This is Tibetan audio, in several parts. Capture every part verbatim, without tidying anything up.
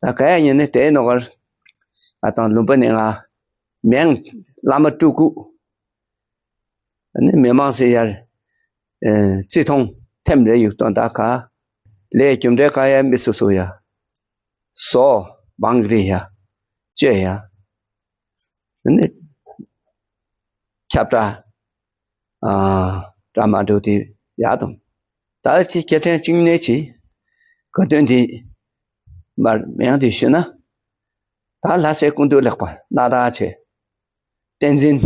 ད་ག་ཡ་ཉིན་ནི་དེའི་ནོ་གར་ང་དང་ལུམ་པ་ནས་ང་མེང་བླ་མ་སྤྲུལ་སྐུ་ནི་མི་མང་སེ་ཡར་རྩི་མཐོང་ཐེམ་རེ་ཡུག་དོན་ད་ག་ལས་རྒྱུ་འབྲས་ག་ཡ་མི་སུ་སུ་ཡ་སོ་བང་གི་རི་ཡ་ཅེ་ཡ་ནི་ཁྱབ་བསྒྲགས་ཨ་བཀྲ་མ་འགྲོ་དེ་ཡག་དང་། ད་ཅི་སྐྱེ་ཕྲེང་གཅིག་གནས་ཀྱི་གོ་དོན་དེ་མར་མེང་དེ་ཞུས་ན། ད་ལྷ་སའི་སྐུ་མདུན་ལེགས་པ་སྣ་དག་ཆེ། བསྟན་འཛིན་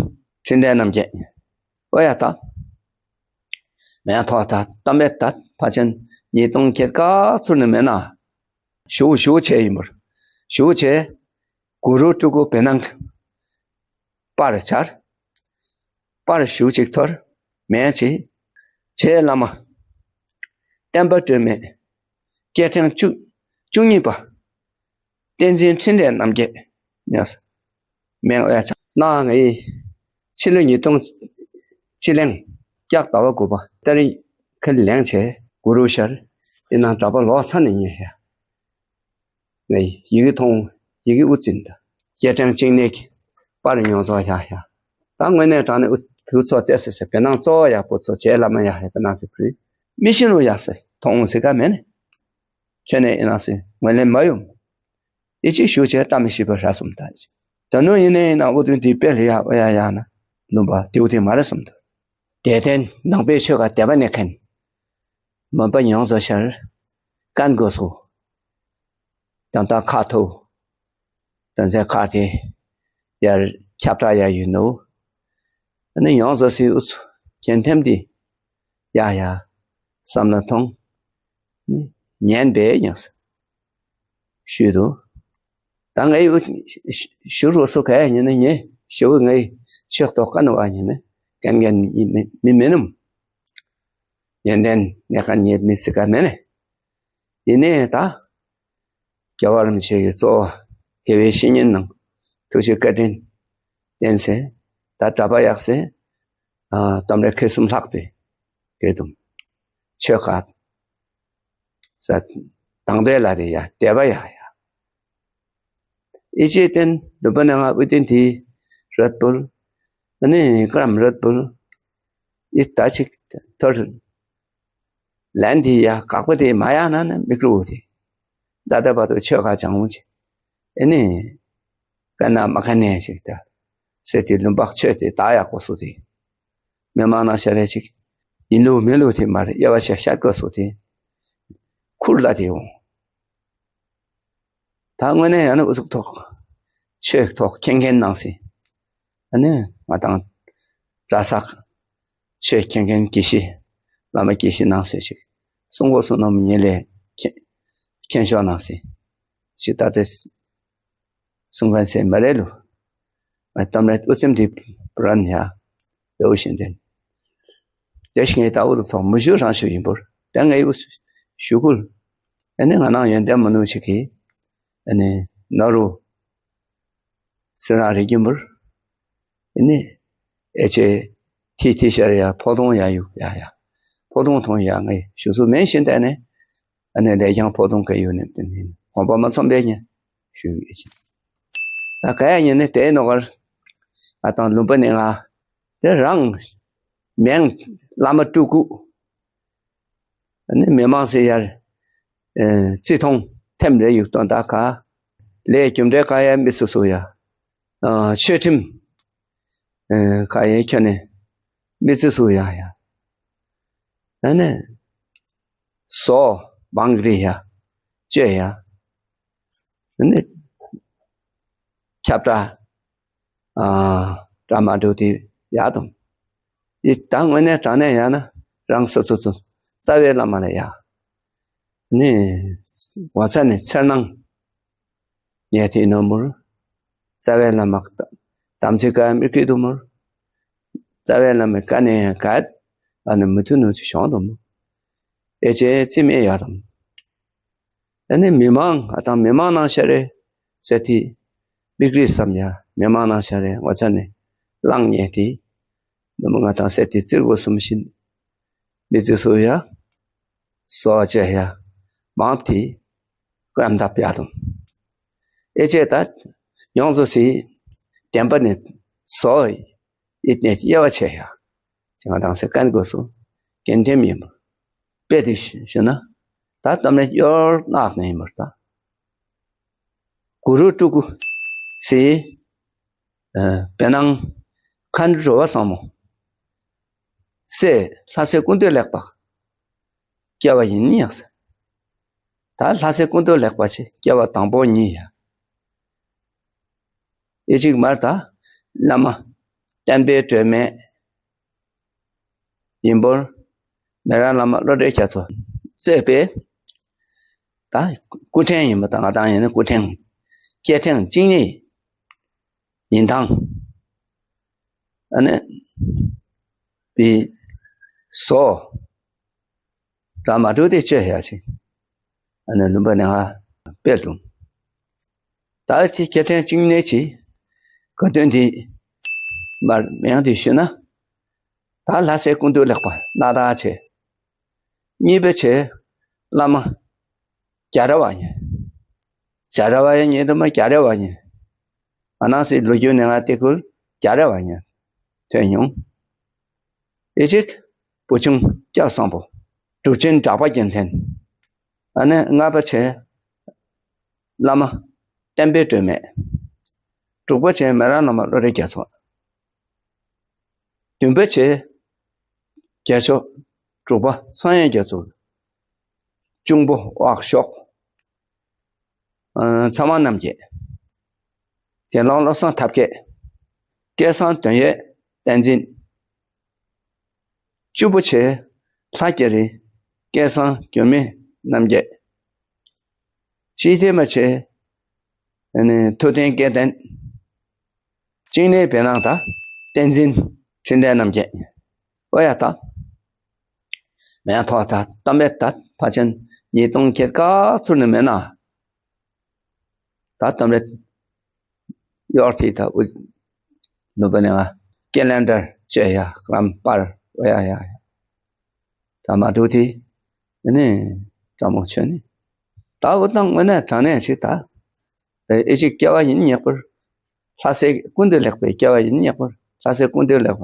འཕྲིན་ལས་རྣམ་རྒྱལ། ཨོ་ཡ་ད། མེང་ཐོག་ད་གཏམ་མེད་ད་ཕ་ཆེན་ཉིས་སྟོང་བརྒྱད་ཀ་ཚུར་ནས་མེད་ན། ཞུ་ཞུ་ཆེ་ཡིན་པར། ཞུ་ཆེ། གུ་རུ་སྤྲུལ་སྐུ་བེ་ནང་པར་འཆར། པར་ཞུ་གཅིག་ཐོར་མེད་ཅི། ཆེ་བླ་མ། བསྟན་པ་སྒྲོན་མེ། སྐྱེ་ཕྲེང་བཅུ་བཅུ་གཉིས་པ། བསྟན་འཛིན་འཕྲིན་ལས་རྣམ་རྒྱལ། ཉོས། མེང་ཨོ་ཡ་ཆ་ན་ང་ཡི་ཕྱི་ལོ་ཉིས་སྟོང་སྤྱི་གླིང་ལྕགས་ཟླ་བ་དགུ་པ་ཏ་རིང་ཁ་ལེང་ཆེ་གུ་རུ་ཤར་དེ་ནང་གྲྭ་པ་ལོག་ཚར་ནས་ཉེ་ཧེ། ངས་ཡི་གེ་མཐོང་ཡི་གེ་དབུ་འཛིན་དང་སྐྱེ་ཕྲེང་གཅིག་གནས་ཀྱི་པར་ཡོངས་རྫོགས་ཡ་ཡ། ད་དངོས་གནས་དྲང་གནས་དབུ་ཚོགས་བལྟས་ཟེར་ཟེར་བེ་ནང་གཙོ་བོ་ཡག་པོ་ཚོ་བྱས་ལ་མ་ཡ་ཧེ་བེ་ནང་ཚེ་བུ་མི་ཤི་ལུ་ཡ་ཟེར་མཐོང་ཟེར་ཀ་མེད་ནས། ཁྱོད་ནས་ཡིན་ན་ཟེར་ངོས་ལེན་མ་ཡོང་། ཡི་ཅིག་ཞུ་བྱས་ལྟ་མི་ཤེས་པ་ར་སོམ་ད་ཅི། ད་ནུ་ཡིན་ནས་ཡིན་ན་དབུ་དུན་དེ་དཔེ་ལ་ཡ་ཨོ་ཡ་ཡ་ན་ལུམ་པ་དེའུ་དེ་མ་རེད་སོམ་ད། དེ་ཐེན་ནང་པའི་ཆོས་ཀ་དད་པ་ནས་མཁན། མོན་པ་ཡོངས་སུ་ཤར། ཀན་གོ་སུ། དང་ད་ཁ་ཐུ། དང་ཚན་ཁ་ཐེ། ཡར་ཁྱབ་བསྒྲགས་ཡ་ཡོད་ནོ། ཨ་ནི་ཡོངས་སུ་སི་ཨུ་ཚུ་གྱེན་ཐེམ་དེ། ཡ་ཡ། བསམ་ལ་ཐོང་། ཉན་པའི་ཡང་ས། ཞུས་དུ། ད་ངའི་ཨུ་ཞུ་རུ་སུ་ག་ཡ་ཉན་ནི་ཉེ་ཞུ་བུ་ངའི་ཆོས་ཐོག་ཀ་ནོ་བ་ཉན་ནི་གན་གན་མི་མི་མི་ནུམ། ཡོན་ཏན་གནས་ཁང་ཉེ་མི་སྲིད་ཀ་མེད་ནས། ཡིན་ནའི་ད། རྒྱལ་བ་རིན་པོ་ཆེ་གི་གཙོ་བོ་དགེ་བའི་བཤེས་གཉེན་ནང་ཐུགས་རྗེ་བཀའ་དྲིན་བསྟེན་ཚེ། ད་གྲྭ་པ་ཡག་སེ། ཨ་གཏམ་རེ་ཁེ་གསུམ་ལྷག་སྟེ། དགེ་འདུན། ཆོས་ཁ། ས། དང་དེ་ལ་དེ་ཡ་དད་པ་ཡ་ཡ། ཨི་ཅེ་བསྟན་ལུ་པ་ནང་ཨུ་ཏིན་དི་རོད་པུལ། ཨ་ནི་ཀ་རམ་རོད་པུལ། ཨི་ད་ཅིག་ཐོར། ལན་དི་ཡ་དགག་པ་དེ་མ་ཡ་ན་ན་མི་ཀྲུ་དེ། ད་ལྟ་བར་དུ་ཆོས་ཁ་བྱང་བོ་ཅི། ཨེ་ནི། ཀ་ན་མ་ཁ་ནས་ཅིག་ད། སེ་དི་ལུམ་བག་ཆོས་དེ་ད་ཡག་པོ་སུ་དེ། མི་མང་ན་ཤ་རེ་ཅིག་ཡིན་ལུགས་མིན་ལུགས་དེ་མར་དབྱེ་བ་ཤ་ཤ་དགོས་སུ་དེ། ཁུར་ལ་དེ་འོང་། ད་དངོས་གནས་ཡང་ན་ཨུ་ཚུགས་ཐོག་ཆོས་ཐོག་ཁེན་ཁེན་གནང་སྲིད། ཨ་ནི་ང་དང་གྲྭ་ས་ཆོས་ཁེན་ཁེན་དགེ་བཤེས་བླ་མ་དགེ་བཤེས་གནང་སྲིད་ཅིག་གསུང་གོ་གསུང་ནམ་ཉེ་ལས་ཁེན་ཁེན་ཤོག་གནང་སྲིད། ཅི་ད་དེ་གསུང་མཁན་ཟེར་མ་རེད་ལུ། ཨ་གཏམ་རེད་ཨུ་ཚེམ་དེ་བུ་རན་ཡ་ཡོ་བཞིན་དེ། དེ་ཞིག་ངས་ད་ཨུ་ཚུགས་ཐོག་མི་ཞུ་རང་ཞུ་ཡིན་པོར་དེ་ངས་ཨུ་ཞུ་ཁུལ། ཨ་ནི་ང་ནང་ཡོན་ཏན་མ་ནུ་ཅིག་གིས་ཨ་ནི་ན་རུ། སེ་ར་རི་རྒྱུན་པར། ཨ་ནི། ཨེ་ཅེ། ཐི་ཐི་ཤར་ཡ་ཕོ་དོང་ཡ་ཡུག་ཡ་ཡ། ཕོ་དོང་ཐོང་ཡ་ངས་ཞུ་སུ་མེན་བཞིན་དེ་ནས། ཨ་ནི་ལས་ཀྱང་ཕོ་དོང་ག་ཡུག་ནས་དེ་ནི་གོམ་པ་མ་ཚོམ་པས་ཉེ་ཞུ་ཡོད་ཅིང་། ད་ག་ཡ་ཉེ་ནས་དེའི་ནོ་གར། ང་དང་ལུམ་པ་ནས་ང་། དེ་རང་། མེང་བླ་མ་སྤྲུལ་སྐུ། ཨ་ནི་མི་མང་སེ་ཡར། ཨེ་རྩི་མཐོང་ཐེམ་རེ་ཡུག་དོན་ད་ག་ལས་རྒྱུ་འབྲས་ག་ཡ་མི་སུ་སུ་ཡ། ཨ་ཆོས་ཁྲིམས། ཨེ་ག་ཡ་ཁྱོད་ནས་མི་སུ་སུ་ཡ་ཡ། ཨ་ནི། སོ་བང་རི་ཡ། ཅེ་ཡ། ཨ་ནི། ཁྱབ་བསྒྲགས། ཨ་བཀྲ་མ་འགྲོ་དེ་ཡག་དང་། ཡི་ད་དངོས་གནས་དྲང་གནས་ཡག་ན་རང་སོ་སོ་སོ་རྩ་བའི་བླ་མ་ལ་ཡག་ནི། ངོ་ཚ་ནི་འཚེར་སྣང་ཉལ་ཐེ་ནོ་མུར། རྩ་བའི་བླ་མ་དམ་ཚིག་ཀ་མི་སྐྱིད་དུ་མུར། རྩ་བའི་བླ་མའི་བཀའ་ནས་ཡང་ག་ཨ་ནི་མི་མཐུན་ནུ་ཚོ་བྱུང་དུ་མུར། ཨེ་ཅེ་རྩི་མེད་ཡག་དང་། ཨ་ནི་མི་མང་ཨ་དང་མི་མང་ནང་ཤ་རེ་ཟེར་ཏེ། མིག་རིས་སམ་ཡ་མི་མང་ནང་ཤ་རེ་ངོ་ཚ་ནས་བླངས་ཉེ་ཏེ། ནུ་མ་ང་དང་ཟེར་ཏེ་བཙིར་བོ་གསུམ་བཞིན། མི་བཙིར་སོ་ཡ། སོ་ཅེ་ཡ། མང་ཏེ། ཀམ་ད་པ་ཡ་དང་། ཨེ་ཅེ་ད་ཡོངས་སུ་སི་བདེན་པ་ནི་སོ་ཡིད་ནས་དབྱེ་བ་ཕྱེ་ཡ། ཅེས་ང་དང་སེ་ཀན་གོ་སུ་གན་ཐེམ་ཡིན་པ་དཔེ་དེ་ཞུ་ན། ད་གཏམ་ལས་གཡོར་གནག་ནས་ཡིན་པར་ད། གུ་རུ་སྤྲུལ་སྐུ་སི་བེ་ནང་མཁའ་འགྲོ་བ་སངས་མོ་སེ་ལྷ་སའི་ཀུན་འདུས་ལེགས་པ་སྐྱེ་བ་ཡིན་ཡང་ཟེར། ད་ལྷ་སའི་ཀུན་འདུས་ལེགས་པ་ཆེ་སྐྱེ་བ་དང་པོ་ཉིད་ཡ། ཨེ་ཅིག་མར་ད་བླ་མ་བསྟན་པའི་སྒྲོན་མེ་ཡིན་པོར་མེ་ར་བླ་མ་བློ་གྲོས་རྒྱ་མཚོ་གཙོས་པའི་ད་སྐུ་ཕྲེང་ཡིན་པ་དང་ང་དང་ཡིན་ན་སྐུ་ཕྲེང་སྐྱེ་ཕྲེང་གཅིག་ནི་ཡིན་དང་ཨ་ནི་པི་སོ་ར་མ་འགྲོ་དེ་ཆོས་ཡ་ཆེ། ཨ་ནི་ལུམ་པ་ནས་ང་སྤེལ་དུ། ད་ཅི་སྐྱེ་ཕྲེང་གཅིག་ནས་ཅི་ག་དོན་དེ་མར་མེང་དེ་ཞུ་ན། ད་ལྷ་སའི་ཀུན་འདུས་ལེགས་པ་སྣ་དག་ཆེ། གཉིས་པ་ཆེ་བླ་མ་རྒྱ་ར་བ་ཉེ། རྒྱ་ར་བ་ཡ་ཉེ་དུ་མ་རྒྱ་ར་བ་ཉེ། ང་ནང་སྲིད་ལོ་རྒྱུས་ནས་ང་ཏི་ཀུལ་རྒྱ་ར་བ་ཉེ་ཐོན་མྱོང་། ཨེ་ཅིག་བུ་ཆུང་སྐྱབས་བཟང་པོ། གྲུབ་ཆེན་གྲགས་པ་རྒྱལ་མཚན། ཨ་ནི་ལྔ་པ་ཆེ་བླ་མ་བསྟན་པའི་སྒྲོན་མེ། དྲུག་པ་ཆེ་མེ་ར་བླ་མ་བློ་གྲོས་རྒྱ་མཚོ། བདུན་པ་ཆེ་རྒྱལ་མཆོག་དྲུག་པ་འཚོ་ཡན་རྒྱ་མཚོ། གཅུང་པོ་དབག་ཤོག་ཚ་མ་རྣམ་རྒྱལ། དགེ་སློང་བློ་བཟང་ཐབས་མཁས། སྐལ་བཟང་དོན་ཡོད་བསྟན་འཛིན། བཅུ་པོ་ཆེ་ལྷ་རྒྱ་རི་སྐལ་བཟང་འགྱུར་མེད་རྣམ་རྒྱལ། ཅི་ཐེ་མ་ཆེ་ཐུབ་བསྟན་སྐལ་ལྡན། གཅིག་ནས་བེ་ནང་ད་བསྟན་འཛིན་འཕྲིན་ལས་རྣམ་རྒྱལ། ཨོ་ཡ་ད། མེ་ཐོག་ད་གཏམ་མེད་ད་ཕ་ཆེན་ཉིས་སྟོང་ཁྱེད་ཀ་ཚུར་ནས་མེད་ན། ད་གཏམ་རེད། གཡོར་ཐིག་ད་དབུ་ནུ་པ་ནས་ང་ཀེ་ལེན་ཌར་བཅོས་ཡ་རམ་པར་ཨོ་ཡ་ཡ་ཡ། ད་མ་འགྲོ་དེ་ནི་དྲང་མོ་ཆོས་ནི། ད་འུ་དང་དངོས་གནས་དྲང་གནས་ཞིག་ད། ཨེ་ཅིག་སྐྱེ་བ་ཡིན་ཉེག་པར། ལྷ་སའི་ཀུན་འདུས་ལེགས་པའི་སྐྱེ་བ་ཡིན་ཉེག་པར། ལྷ་སའི་ཀུན་འདུས་ལེགས་པ་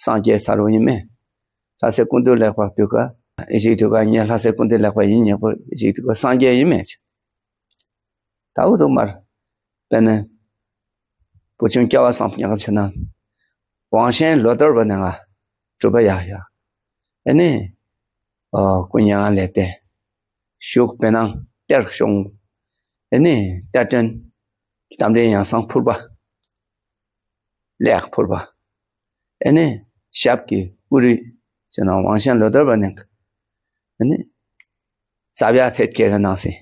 སངས་རྒྱས་ས་རུ་ཡིན་མེད། ལྷ་སའི་ཀུན་འདུས་ལེགས་པ་དུས་ཀ་ཨེ་ཅིག་དུས་ཀ་ངས་ལྷ་སའི་ཀུན་འདུས་ལེགས་པ་ཡིན་ཉེག་པར་ཨེ་ཅིག་དུས་ཀ་སངས་རྒྱས་ཡིན་མེད། ད་འུ་ཚོ་མར་དཔེར་ན་བུ་ཆུང་སྐྱ་བ་བསམ་ཉག་ཆེ་ན་དབང་ཆེན་ལོ་ལྟར་བ་ནས་ང་གྲུབ་པ་ཡག་ཡག་ཨེ་ནི་སྐུ་མྱ་ངན་ལས་ཏེ་ཞུགས་པའི་ནང་གཏེར་ཤོང་ཨེ་ནི་གཏེར་སྟོན་རྟ་མགྲིན་ཡང་གསང་ཕུར་པ། ལེགས་ཕུར་པ། ཨེ་ནི་ཞབས་ཀྱི་སྐུ་རུས་ཟེར་ན་དབང་ཆེན་ལོ་ལྟར་བ་ནས་ཨེ་ནི་ཙབ་ཡ་ཚེ་སྐྱེ་གི་ནང་སྲིད་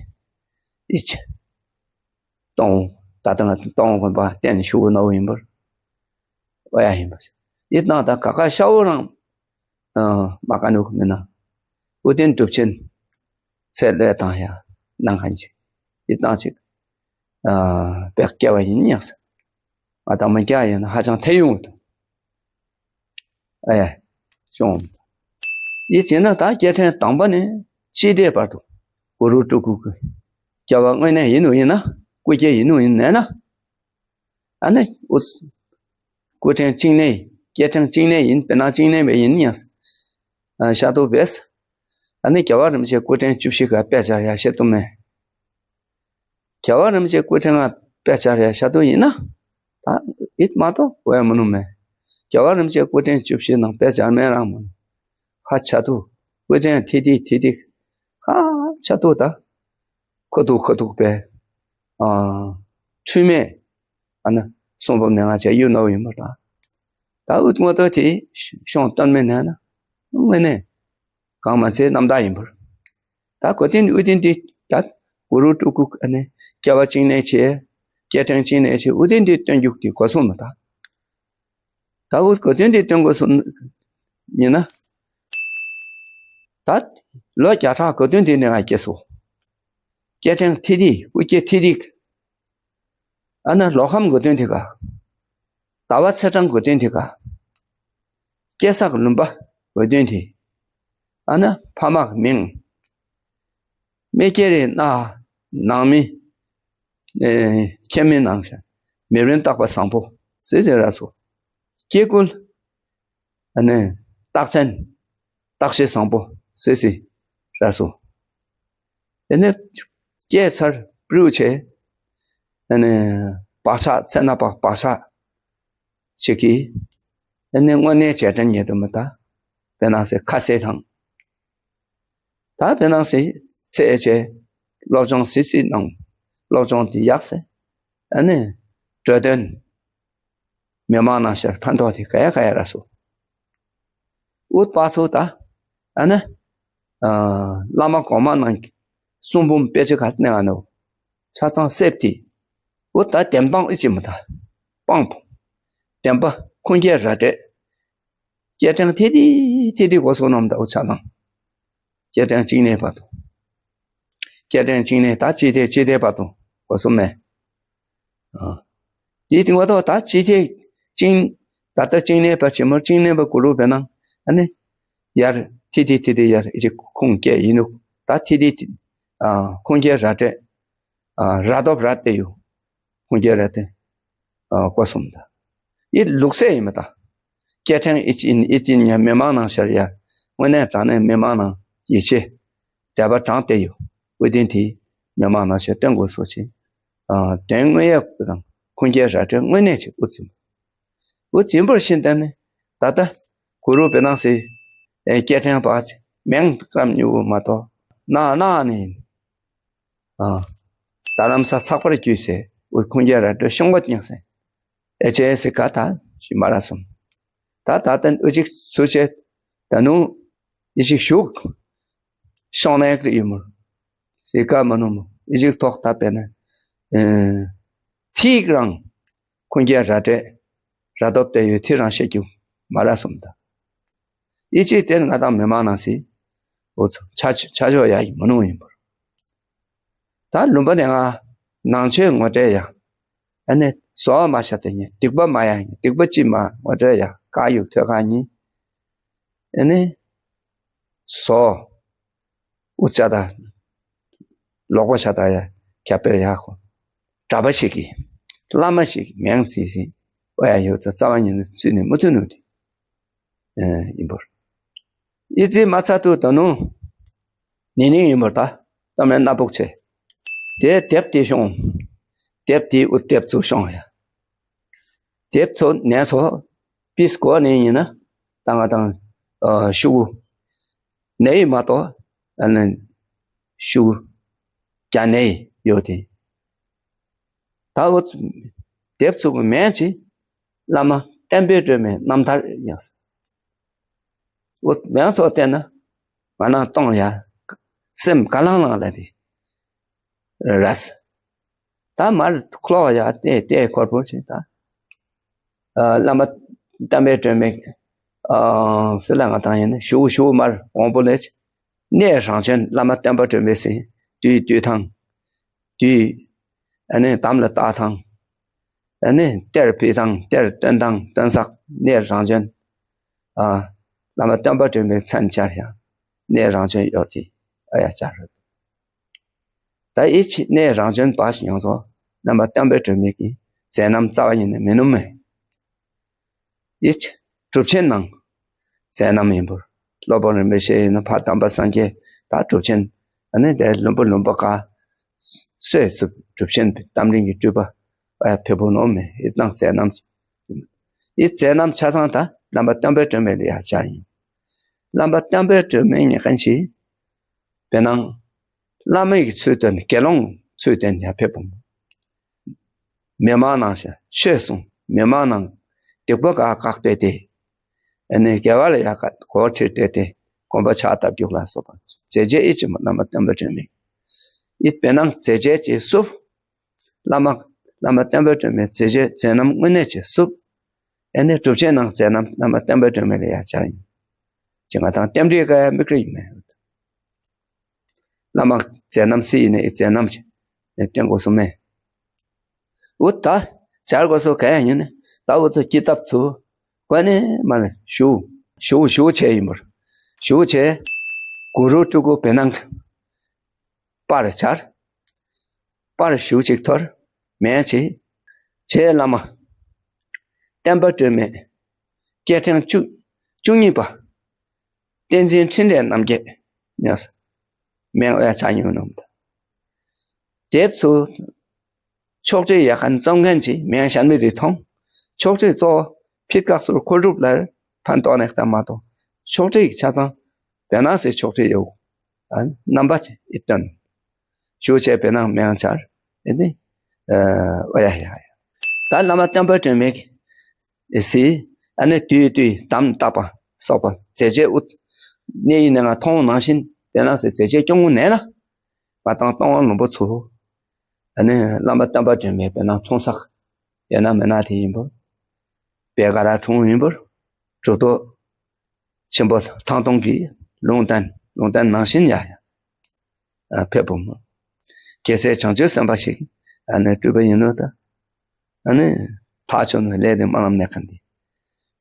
ཨི་ཆེ། སྟོང་ད་ལྟ་ང་སྟོང་དགོན་པ་བསྟན་ནས་བཞུགས་ནོ་ཡིན་པར་ཨོ་ཡ་ཡིན་པ་ཡིད་ནང་ད་ག་ཁ་ཤ་བོ་རང་མ་ཀ་ནུ་མི་ན་ཨུ་ཏིན་གྲུབ་ཆེན་ཚེ་ལས་དང་ཡ་ནང་ཁན་ཅིག་ཡིད་ནང་ཅིག་པེག་སྐྱེ་བ་ཡིན་ཡང་ཟེར། ང་དང་མི་སྐྱ་ཡིན་ན་ཧ་ཅང་ཐེ་ཡོང་དུ། ཨེ། ཤོང་། ཡིད་ཆེས་ན་ད་སྐྱེ་ཕྲེང་དང་པ་ནས་ཤི་དེའི་བར་དུ་གུ་རུ་སྤྲུལ་སྐུ་གི་སྐྱེ་བ་དངོས་གནས་ཡིན་ནོ་ཡིན་ན་སྐུ་སྐྱེ་ཡིན་ནོ་ཡིན་ནས་ན། ཨ་ནི་ཨུ་སྐུ་ཕྲེང་གཅིག་ནས་སྐྱེ་ཕྲེང་གཅིག་ནས་ཡིན་པས་ན་གཅིག་ནས་བས་ཡིན་ཡང་ཤ་དུ་བས། ཨ་ནི་རྒྱལ་བ་རིན་པོ་ཆེ་སྐུ་ཕྲེང་བཅུ་བཞི་ག་དཔེ་ཆ་ཡ་ཤེས་ཏུ་མེད། རྒྱལ་བ་རིན་པོ་ཆེ་སྐུ་ཕྲེང་ལ་དཔེ་ཆ་རེ་ཤ་དུ་ཡིན་ན། ད་ཡིད་མ་གཏོགས་བས་མི་ནུ་མེད། རྒྱལ་བ་རིན་པོ་ཆེ་སྐུ་ཕྲེང་བཅུ་བཞི་ནང་དཔེ་ཆ་མེད་རང་མི་ནུ། ཧ་ཆ་དུ་སྐུ་ཕྲེང་ཐི་ཐི་ཐི་ཐི་ཧ་ཆ་དུ་ད་ཁོ་ཐུག་ཁོ་ཐུག་པས་ཨ་འཁྲུལ་མེད་ཨ་ན་གསུང་འབུམ་ནས་ང་བྱས་ཡུལ་ནོར་ཡིན་པ་ད། ད་འུ་ངོ་ཐོག་དེ་ཤོང་སྟོན་མེད་ན་ན་དངོས་གནས། གང་མ་ཚད་རྣམ་དག་ཡིན་པར། ད་གོ་དོན་ཨུ་དོན་འདི་ད་གུ་རུ་སྤྲུལ་སྐུ་ཨ་ནི་སྐྱེ་བ་གཅིག་ནས་བྱས་སྐྱེ་ཕྲེང་གཅིག་ནས་བྱས་ཨུ་དོན་འདི་སྟོན་རྒྱུག་དེ་གོ་སོང་མ་ད། ད་འུ་གོ་དོན་འདི་སྟོན་དགོས་སོང་ཡིན་ན། ད་ལོ་བརྒྱ་ཕྲག་གོ་དོན་འདི་ནས་ང་སྐྱེ་སོང་། སྐྱེ་ཕྲེང་ཐི་ཐི་སྐུ་སྐྱེ་ཐི་ཐི། ཨ་ན་ལོ་ཁམས་གོ་དོན་དེ་ག་ཟླ་བ་ཚེས་གྲངས་གོ་དོན་དེ་ག་སྐྱེ་ས་གི་ལུང་པ་གོ་དོན་དེ། ཨ་ན་ཕ་མ་གི་མིང་། མི་སྐྱེ་རེ་ན་ནང་མི། ཨེ་མཁྱེན་མི་ནང་བཞིན་མི་རིན་བརྟག་པ་བཟང་པོ་སི་སི་ར་སོ། སྐྱེ་དགུ་ཨ་ནི་རྟགས་མཚན་བརྟག་དཔྱད་བཟང་པོ་སི་སི་ར་སོ། ཨ་ནི་སྐྱེས་ཚར་པྲུ་ཆེ་ཨ་ནི་བག་ཆགས་ཚེ་ན་བག་བག་ཆགས་ཞིག་གིས། ཨ་ནི་དངོས་གནས་རྗེས་དྲན་ཉེ་དུ་མི་ད་བེ་ནང་སི་ཁ་ཟས་དང་། ད་བེ་ནང་སི་ཚེ་ཨེ་ཆེ་སློབ་སྦྱོང་སི་སི་གནང་། སློབ་སྦྱོང་དེ་ཡག་སེ། ཨ་ནི་གྲོས་དོན་མི་མང་ནང་ཤར་ཕན་ཐོགས་དེ་ག་ཡ་ག་ཡ་ར་སོ། ཨུཏ་པ་ཚོ་ད་ཨ་ནི་ཨ་བླ་མ་གོང་མ་ནང་གསུང་འབུམ་དཔེ་ཆ་ག་ནས་ཨ་ནོ། ཆ་ཚང་སེབ་ཏི། འོ་ད་བདེན་དཔང་ཨི་ཅི་མ་ད། དཔང་པོ། བདེན་པ་ཁུངས་སྐྱེལ་ར་སྤྲད། སྐྱེལ་ཕྲེང་ཐི་ཐི་ཐི་ཐི་གོ་སོང་ནམ་ད་འུ་ཆ་དང་། སྐྱེལ་ཕྲེང་གཅིག་ནས་བར་དུ། སྐྱེལ་ཕྲེང་གཅིག་ནས་ད་ཅི་ཐེ་ཅི་ཐེ་བར་དུ་གོ་སོང་མེད། ཨ། དེའི་སྟེང་བ་ཐོག་ད་ཅི་ཐེ་གཅིག་ད་ལྟ་གཅིག་ནས་བར་ཆེན་མོར་གཅིག་ནས་བར་གུ་རུ་བེ་ནང་ཨ་ནི། ཡར་ཐི་ཐི་ཐི་ཐི་ཡར་ཨི་ཅི་ཁུངས་སྐྱེལ་ཡིན་ནུག་ད་ཐི་ཐི་ཐི། ཨ། ཁུངས་སྐྱེལ་ར་སྤྲད། ཨ། ར་སྟོབས་ར་སྟེ་ཡུ། ཁུངས་སྐྱེལ་ར་སྟེ། ཨ། གོ་གསུམ་ད། ཡི་ལུགས་སྲོལ་ཡིན་མ་ད། སྐྱེ་ཕྲེང་ཨི་ཅི་ཨིན་ཨི་ཅི་ཉ་མི་མང་ནང་ཤར་ཡ། དངོས་གནས་དྲང་གནས་མི་མང་ནང་ཡིད་ཆེས། དད་པ་དྲང་སྟེ་ཡུ། དབུ་ལྡན་དེ་མི་མང་ནང་ཤར་སྟོན་དགོས་སོ་ཆེ། ཨ། དོན་དངོས་ཡག་དང་ཁུངས་སྐྱེལ་ར་སྤྲོད་དངོས་གནས་ཆེ་དབུ་འཛིན། དབུ་འཛིན་པར་ཤིན་ཏན་ནི་ད་ལྟ་གུ་རུ་བེ་ནང་སི། ཨེ་སྐྱེ་ཕྲེང་པ་མེང་སྐམ་ཉུ་བོ་མ་གཏོགས་ན་ན་ནི་ཡིན། ཨ། རྡ་རམ་ས་ཚགས་པར་བརྒྱུད་སེ་འུ་ཁུངས་སྐྱེལ་ར་སྤྲོད་ཤོང་བ་སྙིང་སེ། ཨེ་ཆེ་སི་ཀ་ད་ཞི་མ་ར་སོང་། ད་ད་ལྟ་འུ་ཅིག་ཚུ་ཆེ་ད་ནུ་ཡི་ཞིག་ཞུགས་ཤོང་ན་ཡག་ཡིན་མོ། སི་ཀ་མ་ནུ་མོ་ཡི་ཞིག་ཐོག་ད་པེ་ན། ཨེ། ཐིག་རང་ཁུངས་སྐྱེལ་ར་སྤྲད། ར་སྟོབས་དེ་ཡོད་ཐིག་རང་བཤད་རྒྱུ་མ་ར་སོང་ད། ཡི་ཅིག་དེ་ང་དང་མི་མང་ནང་སི། འོ་ཚོ་ཆ་ཆ་ཆོག་ཡ་ཡི་མ་ནུ་ཡིན་པར། ད་ལུང་པ་ནས་ང་ནང་ཆོས་ངོ་སྤྲད་ཡ། ཨ་ནི་བཟོ་བ་མ་བྱ་དེ་ཉིད་སྡིག་པ་མ་ཡ་ཡིན་སྡིག་པ་ཅི་མ་ངོ་སྤྲད་ཡ་བཀའ་ཡུག་ཐོས་ཁ་གཉིས། ཨ་ནི་བཟོ། འུ་ཅག་ད་ལོག་པ་བྱ་ད་ཡ་ཁྱབ་སྤེལ་ཡ་ཁོ། གྲྭ་པ་ཞིག་གིས་བླ་མ་ཞིག་གིས་མེང་སི་སི་འོ་ཡ་ཡོད་ཙ་རྩ་བ་ཉིད་ནས་ཚུད་ནས་མུ་མཐུད་ནུ་དེ། ཨེ་ཡིན་པར། ཨི་ཙི་མ་ཚ་ཏུ་ད་ནུ། ནི་ནི་ཡིན་པར་ད། ད་མེད་སྣ་ཕུག་ཆེ། དེ་དེབ་དེ་ཤོང་། དེབ་དེ་འུ་དེབ་ཚུ་ཤོང་ཡ། དེབ་ཚོ་ནས་ཚོ། པིས་གོ་ནི་ཡིན་ན། ད་ང་དང་། ཨ་ཤུ་གུ། ནས་ཡིན་མ་གཏོགས། ཨ་ནི། ཤུ་གུ། རྒྱ་ནས་ཡོད་དེ། ད་འུ། དེབ་ཚུ་གི་མེད་ཅི། བླ་མ་བསྟན་པའི་སྒྲོན་མེའི་རྣམ་ཐར་ཡང་། འོ་མེང་ཚོགས་བལྟས་ན་ང་ནང་གཏོང་ཡ་སེམས་ག་ལང་ལང་ལ་དེ་ར་སི། ད་མར་ཁློག་ཡ་བལྟས་བལྟས་འཁོར་པོ་ཆེ་ད། ཨ་བླ་མ་བསྟན་པའི་སྒྲོན་མེ། ཨ་སི་ལ་ང་དང་ཡིན་ན་ཞུ་ཞུ་མར་འོང་པོ་ལས། གནས་རང་བྱོན་བླ་མ་བསྟན་པ་སྒྲོན་མེ་སི་དུས་དུས་ཐང་། དུས། ཨ་ནི་དམ་ལ་བཏགས་ཐང་། ཨ་ནི་གཏེར་ཕུལ་ཐང་གཏེར་སྟོན་ཐང་སྟོན་ས་གནས་རང་བྱོན། ཨ་བླ་མ་བསྟན་པ་སྒྲོན་མེའི་མཚན་སྦྱར་ཡང་གནས་རང་བྱོན་ཡོད་དེ་ཨ་ཡ་སྦྱར་རེད། ད་ཨི་ཆི་གནས་རང་བྱོན་པ་ཞིག་ཡོང་སོ་རྣམ་པ་བསྟན་པའི་སྒྲོན་མེ་གི་མཛད་རྣམ་རྩ་བ་ཉིད་ནས་མི་ནུམ་མེད། ཡིད་གྲུབ་ཆེན་ནང་མཛད་རྣམ་ཡིན་པར། སློབ་དཔོན་རིན་པོ་ཆེ་ཡིན་ན་ཕ་དམ་པ་སངས་རྒྱས་ད་གྲུབ་ཆེན། ཨ་ནི་དེ་ལུམ་པོ་ལུམ་པོ་ཀ་སོས་སུ་གྲུབ་ཆེན་པའི་རྟ་མགྲིན་གྱི་སྤྲུལ་པ་ཨ་ཕེ་བོ་ནོ་མེ་ཡིད་ནང་མཛད་རྣམ། ཡིད་མཛད་རྣམ་ཆ་ཚང་ད་བླ་མ་བསྟན་པའི་སྒྲོན་མེ་ལ་ཡ་སྦྱར་ཡིན། བླ་མ་བསྟན་པའི་སྒྲོན་མེ་ཉེ་མཁན་ཆེ། བེ་ནང་། བླ་མ་ཡི་ཚུལ་སྟོན་དགེ་སློང་ཚུལ་སྟོན་ཡ་ཕེབས་པོ། མི་མང་ནང་ཞིག་ཆོས་གསུང་མི་མང་ནང་སྡིག་པ་ག་བཀག་སྟེ་སྟེ། ཨ་ནི་དགེ་བ་ལ་ཡག་ག་གོ་ཁྲིད་སྟེ་སྟེ་དགོན་པ་ཕྱག་བཏབ་རྒྱུག་ལ་སོགས་པ་མཛད་རྗེས་ཨི་ཅི་མ་བླ་མ་བསྟན་པ་སྒྲོན་མེ། ཨི་བེ་ནང་མཛད་རྗེས་ཀྱི་སུབ། བླ་མ་བླ་མ་བསྟན་པ་སྒྲོན་མེ་མཛད་རྗེས་མཛད་རྣམ་དངོས་གནས་ཀྱི་སུབ། ཨ་ནི་གྲུབ་ཆེན་ནང་མཛད་རྣམ་བླ་མ་བསྟན་པ་སྒྲོན་མེ་ལ་ཡག་ཆ་ཡིན། ཅི་ང་དང་རྟེན་འབྲེལ་ག་ཡ་མིག་རི་ཡིན་མེད། བླ་མ་མཛད་རྣམ་སི་ཡིན་ནའི་མཛད་རྣམ་ཅིག་བསྟན་དགོས་སོ་མེད། འུ་ད་སྦྱར་དགོས་སོ་ག་ཡ་ཡིན་ནི་ད་འུ་ཚོ་སྐྱིད་ཐབས་ཚུ་གོ་ནས་མ་ནས་ཞུ་ཞུ་ཞུ་བྱས་ཡིན་པར་ཞུ་བྱས་གུ་རུ་སྤྲུལ་སྐུ་བེ་ནང་པར་སྦྱར་པར་ཞུ་ཅིག་ཐོར། མན་ཆད། རྗེ་བླ་མ་བསྟན་པ་སྒྲོན་མེ་སྐྱེ་ཕྲེང་བཅུ་བཅུ་གཉིས་པ་བསྟན་འཛིན་འཕྲིན་ལས་རྣམ་རྒྱལ་ཉགས་མེད་ཨོ་ཡ་ཆ་ཉུང་ནོམ་ད། དེབ་ཚོ་ཕྱོགས་སྒྲིག་ཡག་མཁན་རྩོམ་མཁན་གྱིས་མིང་གཞན་མི་རིགས་མཐོང་། ཕྱོགས་སྒྲིག་གཙོ་བོ་ཕིཊ་ཀ་སུར་ཁོ་སྒྲུབ་ལར་ཕན་ཐོགས་ནས་ལྟ་མ་གཏོགས། ཕྱོགས་སྒྲིག་ཆ་ཚང་བེ་ནང་སི་ཕྱོགས་སྒྲིག་ཡོད། རྣམ་པ་ཅིག་ཨི་སྟོན། ཞུ་བྱས་བེ་ནང་མིང་ཆར་ཨེ་ནི་ཨོ་ཡ་ཡ་ཡ། ད་བླ་མ་བསྟན་པ་སྒྲོན་མེ་གི་སི་ཨ་ནི་དུས་དུས་དམ་བཏགས་པ་སོགས་པ་མཛད་རྗེས་ཨུ་ནས་ཡིན་ནའང་མཐོང་ནང་བཞིན་བེ་ནང་སི་མཛད་རྗེས་སྐྱོང་ངོ་ནས་ལ། ང་དང་སྟོང་དབང་ལུང་པ་ཚོ། ཨ་ནི་བླ་མ་བསྟན་པ་སྒྲོན་མེ་བེ་ནང་འཁྲུངས་ས་ཡོད་ན་མེད་ན་དེ་ཡིན་པར། བེ་ག་ར་འཁྲུངས་ཡིན་པར། གྲུབ་ཐོབ་ཆེན་པོ་ཐང་སྟོང་གིས་ལུང་བསྟན་ལུང་བསྟན་ནང་བཞིན་ཡ་ཡ་ཕེབས་པོ་མོ། རྒྱལ་སྲས་བྱང་ཆུབ་སེམས་དཔའ་ཞིག་ཨ་ནི་སྤྲུལ་པ་ཡིན་ནོ་ད། ཨ་ནི་ཐག་ཆོད་ནོ་ལས་དེ་མ་ལམ་གནས་མཁན་དེ།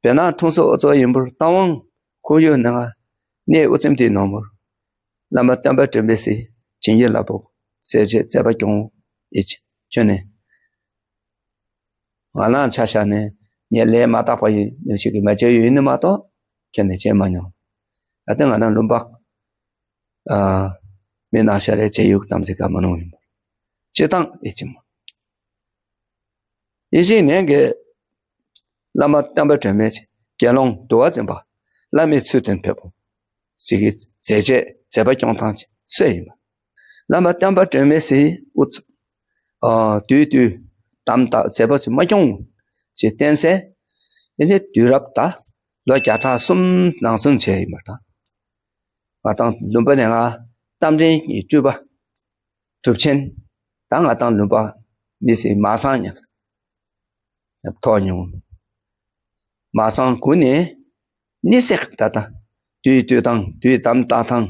བེ་ནང་འཁྲུངས་ས་ཨོ་ཚོ་ཡིན་པར་རྟ་དབང་ཁོར་ཡུག་ནང་གནས་དབུ་ཚིམས་དེའི་ནང་བར། བླ་མ་བསྟན་པ་སྒྲོན་མེ་སི་བྱིན་གྱིས་བརླབས་པོ་མཛད་རྗེས་མཛད་པ་སྐྱོང་ཨེ་ཅི་ཁྱོད་ནས། ང་རང་ཆ་བཞག་ནས་ངས་ལས་མ་དག་པ་ཡིན་ནོ་ཞིག་གིས་མ་བྱས་ཡོད་ནི་མ་གཏོགས་ཁྱོད་ནས་བྱས་མ་མྱོང་། ཨ་ཏི་ང་རང་ལུང་པ་ཨ་མི་ནང་ཤ་རེ་བྱས་ཡོད་དམ་ཟིག་ག་མ་ནོང་ཡིན་པ། སྤྱི་བཏང་ཨེ་ཅི་མ། ཡེ་ཤེས་ནན་གྱི་བླ་མ་བསྟན་པ་སྒྲོན་མེ་དགེ་སློང་འདུལ་བ་འཛིན་པ་བླ་མའི་ཚུལ་སྟོན་ཕེབས་པོ་ཟིག་གི་མཛད་རྗེས་མཛད་པ་སྐྱོང་སྟངས་ཅིག་སྲོལ་ཡིན་པ། བླ་མ་བསྟན་པ་སྒྲོན་མེ་སི་ཨུ་ཚུགས་དུས་དུས་དམ་དང་མཛད་པ་ཅིག་མ་སྐྱོང་ཅིག་བསྟན་སའི་ཨེ་ནི་དུས་རབས་ད་ལོ་བརྒྱ་ཕྲག་གསུམ་ནང་ཚུན་བྱས་ཡིན་པ་དང་། ང་དང་ལུང་པ་ནས་ང་རྟ་མགྲིན་གྱི་སྤྲུལ་པ་གྲུབ་ཆེན་ད་ང་དང་ལུང་པ་མི་སྲིད་མ་སང་ཉག་ཐོག་མྱོང་། མ་སང་གུ་ནས་ནི་སེག་ད་ད་དུས་དུས་དང་དུས་དམ་ད་ཐང་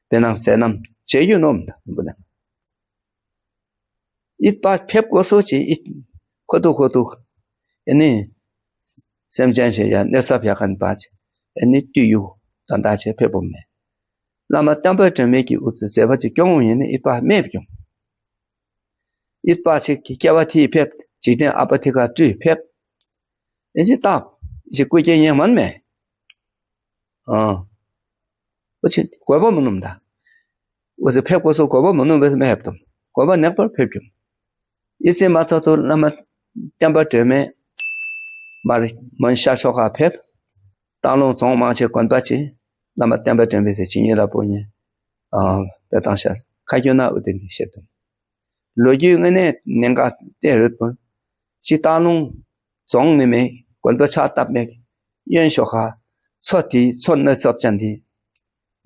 བེ་ནང་ཟེར་རྣམས་བྱེད་རྒྱུ་ནོམ་ད་ལུང་པ་ནས། ཨིད་པ་ཕེབས་གོ་སོ་ཅི་ཨིད་ཁོ་ཏུ་ཁོ་ཏུ་ཨེ་ནི་སེམས་ཅན་ཞེ་ཡ་གནོད་ཚབས་ཡ་མཁན་པ་ཅི་ཨེ་ནི་དུས་ཡུག་ད་ད་ཆེ་ཕེབས་པོ་མེད། བླ་མ་བསྟན་པ་སྒྲོན་མེ་གི་ཨུ་ཚུགས་མཛད་པ་ཅི་སྐྱོང་ཡིན་ནི་ཨིད་པ་མེད་སྐྱོང་། ཨིད་པ་ཅིག་གི་སྐྱེ་བ་ཐིག་ཕེབས་འཇིག་རྟེན་ཨ་པ་ཐི་ཀ་སྤྲུལ་ཕེབས། ཨེ་ཅི་སྟབས་ཅི་སྐུ་སྐྱེ་ཡེང་མན་མེད། ཨ། ཨོ་ཆེ་དགོས་པ་མི་ནུམ་ད། འོ་ཟེར་ཕེབས་དགོས་སོ་དགོས་པ་མི་ནུམ་བས་མི་ཕེབས་དུམ་དགོས་པ་ནེག་པར་ཕེབས་ཀྱུམ། ཨི་ཙི་མ་ཚོ་ཐུར་བླ་མ་བསྟན་པ་སྒྲོན་མེ་མར་མོན་ཤར་ཕྱོགས་ཁ་ཕེབས། སྟག་ལུང་རྫོང་མང་ཆེ་དགོན་པ་ཆེ་བླ་མ་བསྟན་པ་སྒྲོན་མེ་ཟེར་ཆིན་ཡིན་ར་པོ་ཉེ་ཨ་པེ་ཏང་ཤར་ཁ་སྐྱོ་ན་འུ་དེ་འདི་བཤད་དུམ། ལོ་རྒྱུས་དངོས་གནས་གནད་འགག་བསྟན་རུད་པོ། ཅི་སྟག་ལུང་རྫོང་ནི་མེ་དགོན་པ་ཆགས་བཏབ་མེད་གཡོན་ཤོག་ཁ་མཚོ་དེའི་མཚོ་གནོད་ཚབས་ཅན་དེ་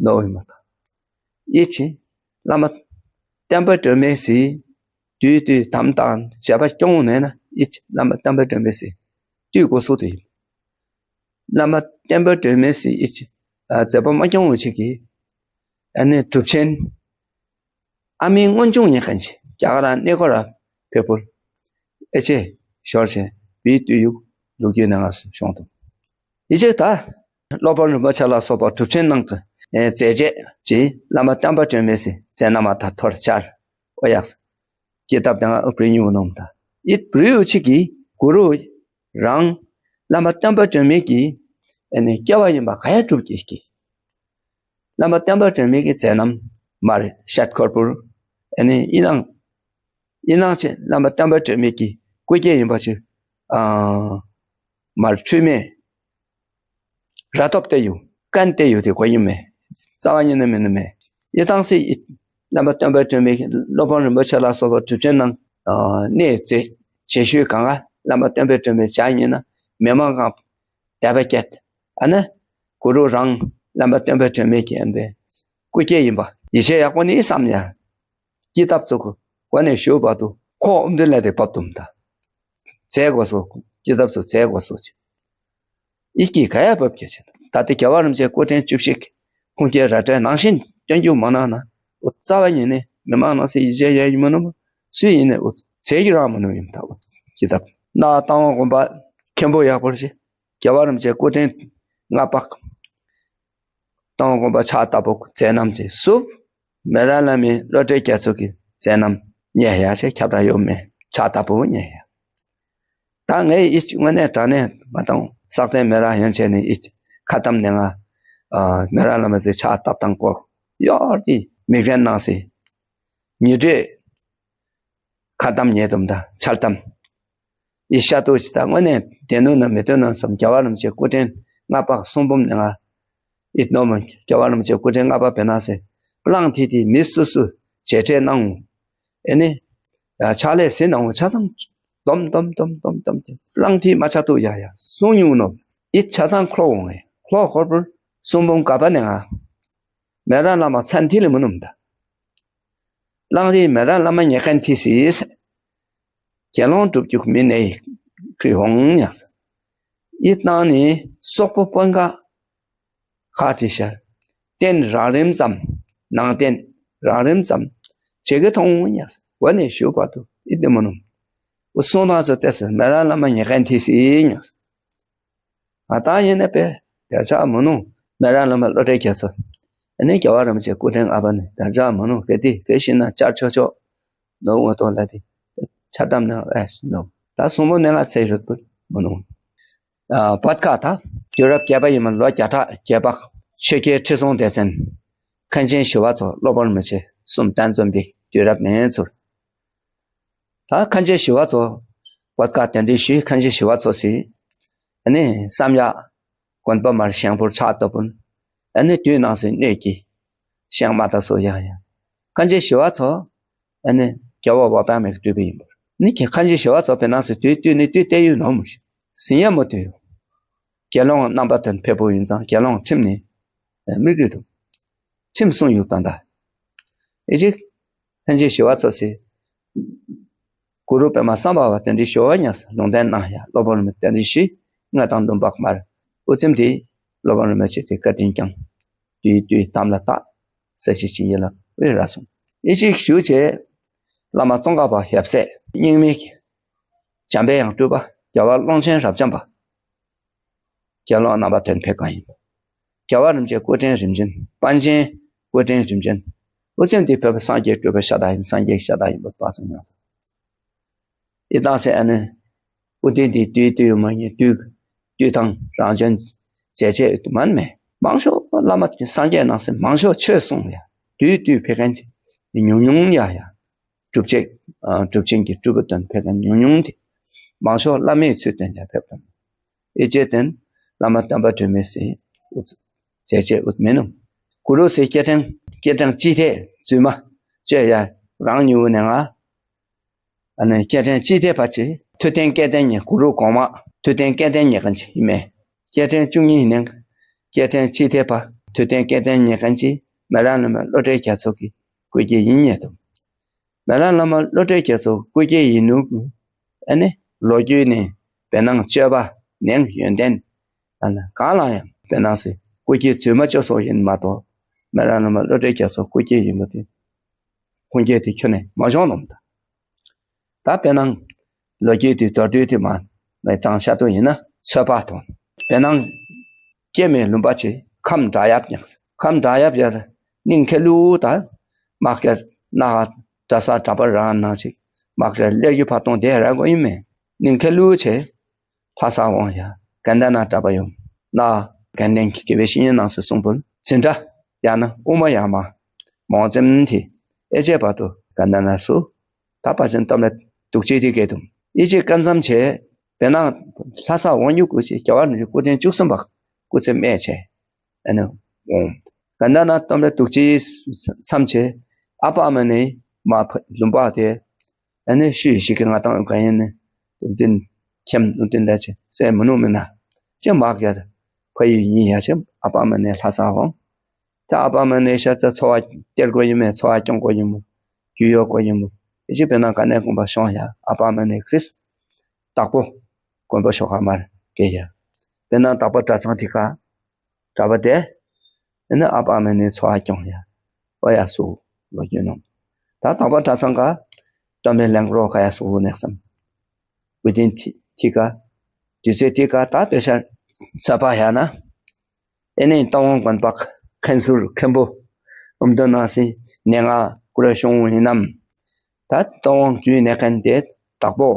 ནོ་ཡིན་མ་ཐག་ཡིད་ཆེས་བླ་མ་བསྟན་པ་སྒྲོན་མེ་སི་དུས་དུས་དམ་དང་བྱས་པ་སྐྱོང་ནས་ན་ཡིད་ཆེས་བླ་མ་བསྟན་པ་སྒྲོན་མེ་སི་དུས་གོ་སོ་དུ་ཡིན། བླ་མ་བསྟན་པ་སྒྲོན་མེ་སི་ཡིད་ཆེས་མཛད་པ་མ་སྐྱོང་བ་ཞིག་གིས་ཨ་ནི་གྲུབ་ཆེན། ཨ་མའི་སྔོན་བྱུང་ཉེ་མཁན་ཞིག་རྒྱ་གར་གནས་སྐོར་ཕེབས་པོར། ཨེ་ཆེ་ཞོར་ཆེ་བིའི་བཏུས་ཡུག་ལུག་རྒྱུད་ནང་ང་བྱུང་དུ། ཡི་ཆེ་ད་སློབ་དཔོན་རིན་པོ་ཆེ་ལ་སོགས་པ་གྲུབ་ཆེན་ནང་གི་མཛད་རྗེས་ཀྱི་བླ་མ་བསྟན་པ་སྒྲོན་མེ་སི་མཛད་རྣམ་མ་ད་ཐོར་ཆར་ཨོ་ཡག་ཀི་ཏབ་དེ་ང་ཨུ་པྲི་ཉུ་ནོམ་ད་ཡིད་པྲི་ཡུ་ཆི་གི་གུ་རུ་རང་བླ་མ་བསྟན་པ་སྒྲོན་མེ་གི་ཨེ་ནི་སྐྱེ་བ་ཡིན་པ་ག་ཡ་གྲུབ་ཀྱི་ཀྱི། བླ་མ་བསྟན་པ་སྒྲོན་མེ་གི་མཛད་རྣམ་མར་ཤད་ཁོར་པུར་ཨེ་ནི་ཨི་ནང་ཨི་ནང་ཆེ་བླ་མ་བསྟན་པ་སྒྲོན་མེ་གི་སྐུ་སྐྱེ་ཡིན་པ་ཆེ་ཨ་མར་འཁྲུལ་མེད་ར་ཐོབ་སྟེ་ཡུ་ཀན་ཏེ་ཡུ་དེ་གོ་ཡུ་མེ་རྩ་བ་ཉིད་ནས་མེད་ནི་མེ་ཨི་ཐང་སི་ཨི་བླ་མ་བསྟན་པ་སྒྲོན་མེ་གི་སློབ་དཔོན་རིན་པོ་ཆེ་ལ་སོགས་པ་གྲུབ་ཆེན་ནང་ཨ་གནས་རྗེས་རྗེས་ཤུལ་གང་ག་བླ་མ་བསྟན་པ་སྒྲོན་མེ་བྱ་ཡིན་ན་མི་མང་གང་དད་པ་སྐྱེད། ཨ་ནི་གུ་རུ་རང་བླ་མ་བསྟན་པའི་སྒྲོན་མེ་གི་ཨན་པའི་སྐུ་སྐྱེ་ཡིན་པ་ཡིད་ཆེས་ཡག་པོ་ནི་བསམ་ཡ། ཀི་ཏབ་ཚོ་གོ་ནས་ཞུ་བར་དུ་ཁོ་ཨོམ་དེ་ལས་དེ་བབ་དུམ་ད། མཛད་དགོས་སོ་ཀི་ཏབ་ཚོ་མཛད་དགོས་སོ་ཅི། ཨི་ཀི་ག་ཡ་བབ་ཀྱི་ཆེ་ད་ལྟ་རྒྱལ་བ་རིན་པོ་ཆེ་སྐུ་ཕྲེང་བཅུ་བཞི་ཁུངས་སྐྱེལ་ར་སྤྲོད་ནང་བཞིན་སྐྱོན་རྒྱུ་མ་གནང་ན་འུ་རྩ་བ་ཉིད་ནས་མི་མང་ནང་སེ་ཡིད་ཆེས་ཡ་ཡིན་མ་ནོ་སུ་ཡིན་ནས་འུ་མཛད་རྒྱུ་རང་མ་ནོ་ཡིན་ད་འུ་ཀི་ཏབ་ན་རྟ་དབང་དགོན་པ་མཁན་པོ་ཡག་པོ་རེད། རྒྱལ་བ་རིན་པོ་ཆེ་སྐུ་ཕྲེང་ལྔ་པ་རྟ་དབང་དགོན་པ་ཕྱག་བཏབ་པོ་མཛད་རྣམ་ཅིག་སུབ་མེ་ར་ལ་མི་བློ་གྲོས་རྒྱ་མཚོ་གི་མཛད་རྣམ་རྙེད་ཡ་ཆེ་ཁྱབ་ར་ཡོད་མེད། ཕྱག་བཏབ་པོ་ཉན་ཡ། ད་ངས་ཨི་དངོས་གནས་དྲང་གནས་ང་དང་སག་སྟེང་མེ་ར་ཡན་ཆད་ནས་ཨི་ཁ་གཏམ་ནས་ང་ཨ་མེ་ར་བླ་མ་ཟེར་ཕྱག་བཏབ་དང་སྐོར་ཡོད་དེ་མིག་རན་གནང་སེ་ཉི་དྲོད་ཁ་གཏམ་ཉེ་དུམ་དང་འཆལ་གཏམ། ཨི་ཤ་ཏོ་ཅི་ད་དངོས་གནས་བདེན་ནོ་ན་མི་བདེན་ནོ་བསམ། རྒྱལ་བ་རིན་པོ་ཆེ་སྐུ་ཕྲེང་ལྔ་པ་གསུང་འབུམ་ནས་ང་ཨི་ནོ་མ་རྒྱལ་བ་རིན་པོ་ཆེ་སྐུ་ཕྲེང་ལྔ་པ་བེ་ན་སེ་གླང་ཐི་ཏི་མི་སུ་སུ་མཇལ་འཕྲད་གནང་། ཨེ་ནི། ཕྱག་ལས་ཟིན་ནའང་ཆ་ཚང་སྡོམ་སྡོམ་སྡོམ་སྡོམ་སྡོམ་སྟེ་གླང་ཐིག་མ་ཆ་ཏུ་ཡ་ཡ་གསུང་ཉུང་ནོ། ཨི་ཆ་ཚང་ཁྲོ་འོང་ངེ་ལྷོ་ཧོར་པུར་གསུང་འབུམ་ག་པ་ནས་ང་མེ་ར་བླ་མ་ཚན་ཐི་ལི་མི་ནུམ་ད། གླང་ཐིག་མེ་ར་བླ་མ་ཉེ་ཁན་ཐི་སི་ས། དགེ་སློང་སྒྲུབ་རྒྱུ་མི་ནས་ཁྲི་ཧོང་ཡ་ས། ཨི་སྟང་ནི་སོག་པོ་དཔོན་ཁ་ཁ་ཏི་ཤར། རྟེན་རང་རིམ་ཙམ། ནང་རྟེན་རང་རིམ་ཙམ། བྱེད་ཀྱི་མཐོང་ཡ་ས། འོ་ནས་ཞུ་བར་དུ་ཨི་དེ་མི་ནུམ། འུ་སོང་ཐང་ཚོ་ཏེ་ས་མེ་ར་བླ་མ་ཉེ་ཁན་ཐི་སི་ཉོ་ས། ང་ད་ཡིན་ན་པས་དེ་ཆ་མི་ནུ། མེ་ར་བླ་མ་བློ་གྲོས་རྒྱ་མཚོ། ཨ་ནི་རྒྱལ་བ་རིན་པོ་ཆེ་སྐུ་ཕྲེང་ལྔ་པ་ནི་དེ་ཆ་མི་ནུ་གལ་ཏེ་གལ་ཤི་ན་བཅར་ཆོག་ཆོག་ནོ་ངོ་ཏོ་ལ་དེ་ཆ་ཏམ་ན་ཨེ་ནོ། ད་སོང་མོ་ནས་ང་ཚེ་ཡོད་པུ་མི་ནུ། བད་ཀ་ད་དུས་རབས་བརྒྱད་པ་ཡིན་མ་ལོ་བརྒྱ་ཕྲག་བརྒྱད་པ་ཆོས་རྒྱལ་ཁྲི་སྲོང་ལྡེ་བཙན་མཁན་ཆེན་ཞི་བ་འཚོ་སློབ་དཔོན་རིན་པོ་ཆེ་གསུམ་གཏན་འཛོམས་པའི་དུས་རབས་ནས་ཚུར། ད་མཁན་ཆེན་ཞི་བ་འཚོ་བོད་ཀ་གདན་འདྲེན་ཞུས། མཁན་ཆེན་ཞི་བ་འཚོ་སི་ཨ་ནི་བསམ་ཡག་དགོན་པ་མར་བཞེངས་ཕུར་ཕྱག་ཏོ་ཕུར་ཨ་ནི་དུས་ནང་སི་གནོད་ཀྱི་བཞེངས་མ་ད་སོ་ཡ་ཡ། མཁན་ཆེན་ཞི་བ་འཚོ་ཨ་ནི་རྒྱལ་བ་འོད་དཔག་མེད་ཀྱི་སྤྲུལ་པ་ཡིན་པར་ནི་ཁྱེད་མཁན་ཆེན་ཞི་བ་འཚོ་བེ་ནང་སི་དུས་དུས་ནི་དུས་བལྟས་ཡོད་ནོ་མོ་ཞིག་ཟིན་ཡ་མོ་དུས་ཡོད། དགེ་སློང་རྣམ་པ་དོན་ཕེབས་པོ་ཡིན་ཙང་དགེ་སློང་ཁྲིམས་ནི་མི་དགོས་དུ་ཁྲིམས་སྲུང་ཡུག་དང་ད་ཨེ་ཅིག་མཁན་ཆེན་ཞི་བ་འཚོ་སི། གུ་རུ་པདྨ་སམྦྷ་ཝ་གདན་འདྲེན་ཞུ་བ་ཉག་ལུང་བསྟན་གནང་ཡ་སློབ་དཔོན་རིན་པོ་གདན་འདྲེན་ཞུས། དངོས་དང་ལུང་པ་མར་དབུ་རྩེམ་དེ་སློབ་དཔོན་རིན་པོ་ཆེ་དེ་བཀའ་དྲིན་བསྐྱངས། དུས་དུས་དམ་ལ་བཏགས་ས་གཞི་ཆེན་ཡིན་ལ་དབུས་ར་སོང་། ཨི་ཅིག་ཞུ་བྱས་བླ་མ་ཙོང་ཁ་པ་ཡབ་སྲས་རྙིང་མའི་འཇམ་པའི་དབྱངས་སྤྲུལ་པ་རྒྱལ་བ་ཀློང་ཆེན་རབ་འབྱམས་པ། དགེ་སློང་རྣམ་པ་དོན་ཕེབས་གང་ཡིན་པ། རྒྱལ་བ་རིན་པོ་ཆེ་སྐུ་ཕྲེང་རིམ་བྱོན་པཎ་ཆེན་སྐུ་ཕྲེང་རིམ་བྱོན། དབུ་རྩེམ་དེ་བོད་པ་སངས་རྒྱས་སྤྲུལ་པའི་ཤ་སྟག་ཡིན་སངས་རྒྱས་ཤ་སྟག་ཡིན་པ་དཔག་ཚོད་ཉག་ས། ཨི་དང་སེ་ཨ་ནི་དབུ་རྟེན་དེ་དུས་དུས་མ་ཉེ་དུས་དུས་དང་རང་བྱོན་མཛད་རྗེས་དུ་མན་མེད་མང་ཤོས་བླ་མ་སངས་རྒྱས་ནང་སེ་མང་ཤོས་ཆོས་གསུང་ཡ་དུས་དུས་ཕེབས་མཁན་ཉུང་ཉུང་ཡ་ཡ། གྲུབ་ཆེན་གྲུབ་ཆེན་གྱི་སྤྲུལ་པ་དོན་ཕེབས་མཁན་ཉུང་ཉུང་དེ་མང་ཤོས་བླ་མའི་ཚུལ་སྟོན་ཡ་ཕེབས་དང་། ཨེ་ཅེ་ཏན་བླ་མ་སྟོན་པ་སྒྲོལ་མའི་སྲས་ཨུ་ཚུགས་མཛད་རྗེས་ཨུ་མེ་ནུ། གུ་རུ་སྲས་སྐྱེ་ཕྲེང་སྐྱེ་ཕྲེང་སྤྱི་ཐེ་རྫུས་མ་བཅོས་ཡ་རང་ཉིད་ནས་ང་ཨ་ནི་སྐྱེ་ཕྲེང་སྤྱི་ཐེ་བ་ཅི་ཐུབ་བསྟན་སྐལ་ལྡན་ཉེ་གུ་རུ་གོང་མ་ཐུབ་བསྟན་སྐལ་ལྡན་ཉེ་གན་ཅི་ཡིན་མེ། སྐྱེ་ཕྲེང་བཅུ་གཉིས་ནས་སྐྱེ་ཕྲེང་སྤྱི་ཐེ་བ་ཐུབ་བསྟན་སྐལ་ལྡན་ཉེ་གན་ཅི་མེ་རང་ལ་མེ་བློ་གྲོས་རྒྱ་མཚོ་གི་སྐུ་སྐྱེ་ཡིན་ཉེ་དུ། མེ་རང་བླ་མ་བློ་གྲོས་རྒྱ་མཚོ་སྐུ་སྐྱེ་ཡིན་ནུ། ཨ་ནི་ལོ་རྒྱུས་ནི་བེ་ནང་སྤྱོད་པ་ནས་ཡོན་ཏན། ཨ་ནི་གང་ལ་ཡང་བེ་ནང་སི་སྐུ་སྐྱེ་རྫུས་མ་ཅོ་སོགས་ཡིན་མ་གཏོགས་མེ་རང་བླ་མ་བློ་གྲོས་རྒྱ་མཚོ་སྐུ་སྐྱེ་ཡིན་པ་དེ་ཁུངས་སྐྱེལ་དེ་ཁྱོན་ནས་མ་བྱུང་ནོ་མ་ད། ད་བེ་ནང་ལོ་རྒྱུས་དེ་མདོར་བསྡུས་དེ་མ་མེ་གྲངས་ཤ་དོ་ཡིན་ན་ཚོད་དཔག་དང་བེ་ནང་སྐྱེ་མེད་ལུང་པ་ཆེ་ཁམས་འདྲ་ཡབ་ཀྱང་ཁམས་འདྲ་ཡབ་ཡར་སྙིང་ཁེ་ལུ་དང་དམག་སྐྱར་ན་ཧ་གྲྭ་ས་གྲྭ་པར་རང་ནང་ཞིག་དམག་སྐྱར་ལེགས་རྒྱུ་ཕ་གཏོང་དེ་ར་གོ་ཡིན་མེ་སྙིང་ཁེ་ལུ་ཆེ། ལྷ་ས་འོང་ཡ་གན་ད་ན་གྲྭ་པ་ཡོང་ན་གན་ལེན་གྱི་དགེ་བའི་བཤེས་གཉེན་རྣམས་སུ་གསུངས་པོ་འཛིན་གྲྭ་ཡང་ན་དབུ་མ་ཡང་མ་མོང་ཙེམ་དེ་ཨེ་ཅེ་བར་དུ་གན་ད་ན་སུ་ད་པ་ཅན་གཏམ་ལ་དུག་ཅི་དེ་གེ་དུ་ཨེ་ཅེ་ཀན་ཙམ་ཆེ་བེ་ནང་ལྷ་ས་འོང་ཡུ་གུ་ཅི་རྒྱ་བར་ནི་སྐུ་ཕྲེང་བཅུ་གསུམ་པ་སྐུ་ཚེ་སྨད་ཆེ་ཨ་ནི་འོང་གན་ད་ན་གཏམ་ལ་དུག་ཅི་མཚམས་ཆེ་ཨ་པ་མ་ནི་མ་ལུམ་པ་དེ། ཨ་ནི་ཤུལ་ཞིག་གི་ང་དང་ག་ཡིན་ནི་སྟོབས་ལྡན་ཁྱིམ་སྟོབས་ལྡན་ལས་ཆེ་སེ་མི་ནུག་མིན་ན་ཅེ་མག་ཡར་ཕ་ཡུལ་ཉིད་ཡ་ཆེ་ཨ་པ་མ་ནས་ལྷ་ས་འོང་། ད་ཨ་པ་མ་ནས་ཤ་ཚ་འཚོ་བ་སྟེར་དགོས་ཡིན་མེད་འཚོ་བ་སྐྱོང་དགོས་ཡིན་མོ་རྒྱུ་ཡོད་དགོས་ཡིན་མོ་ཨི་ཅི་བེ་ནང་ག་ནས་དགོན་པ་ཤོང་ཡ་ཨ་པ་མ་ནས་ཁྲིས་བདག་པོ་དགོན་པ་ཤོག་ཁ་མར་གེ་ཡ་བེ་ནང་བདག་པོ་གྲྭ་ཚང་དེ་ག་གྲྭ་པ་དེ། ཨ་ནི་ཨ་པ་མ་ནས་འཚོ་བ་སྐྱོང་ཡ། ཨོ་ཡ་སུ་ལོ་རྒྱུས་ནང་། ད་དང་པ་གྲྭ་ཚང་ག་སྟོན་པའི་ལེང་རོ་ག་ཡ་སུ་ནས་སམ། བུ་དིན་ཐི་ཐི་ག་དུས་ཚོད་ཐི་ག་ད་དཔེ་ཆ་ཚ་པ་ཡ་ན། ཨེ་ནི་ཏང་དབང་དགོན་པ་མཁན་ཟུར་མཁན་པོ་ཨུམ་དོ་ནང་སི་ནས་ང་ཀུ་རེ་ཤོང་ཡིན་ནམ། ད་ཏང་དབང་རྒྱུད་ནས་མཁན་དེ། དྭགས་པོ་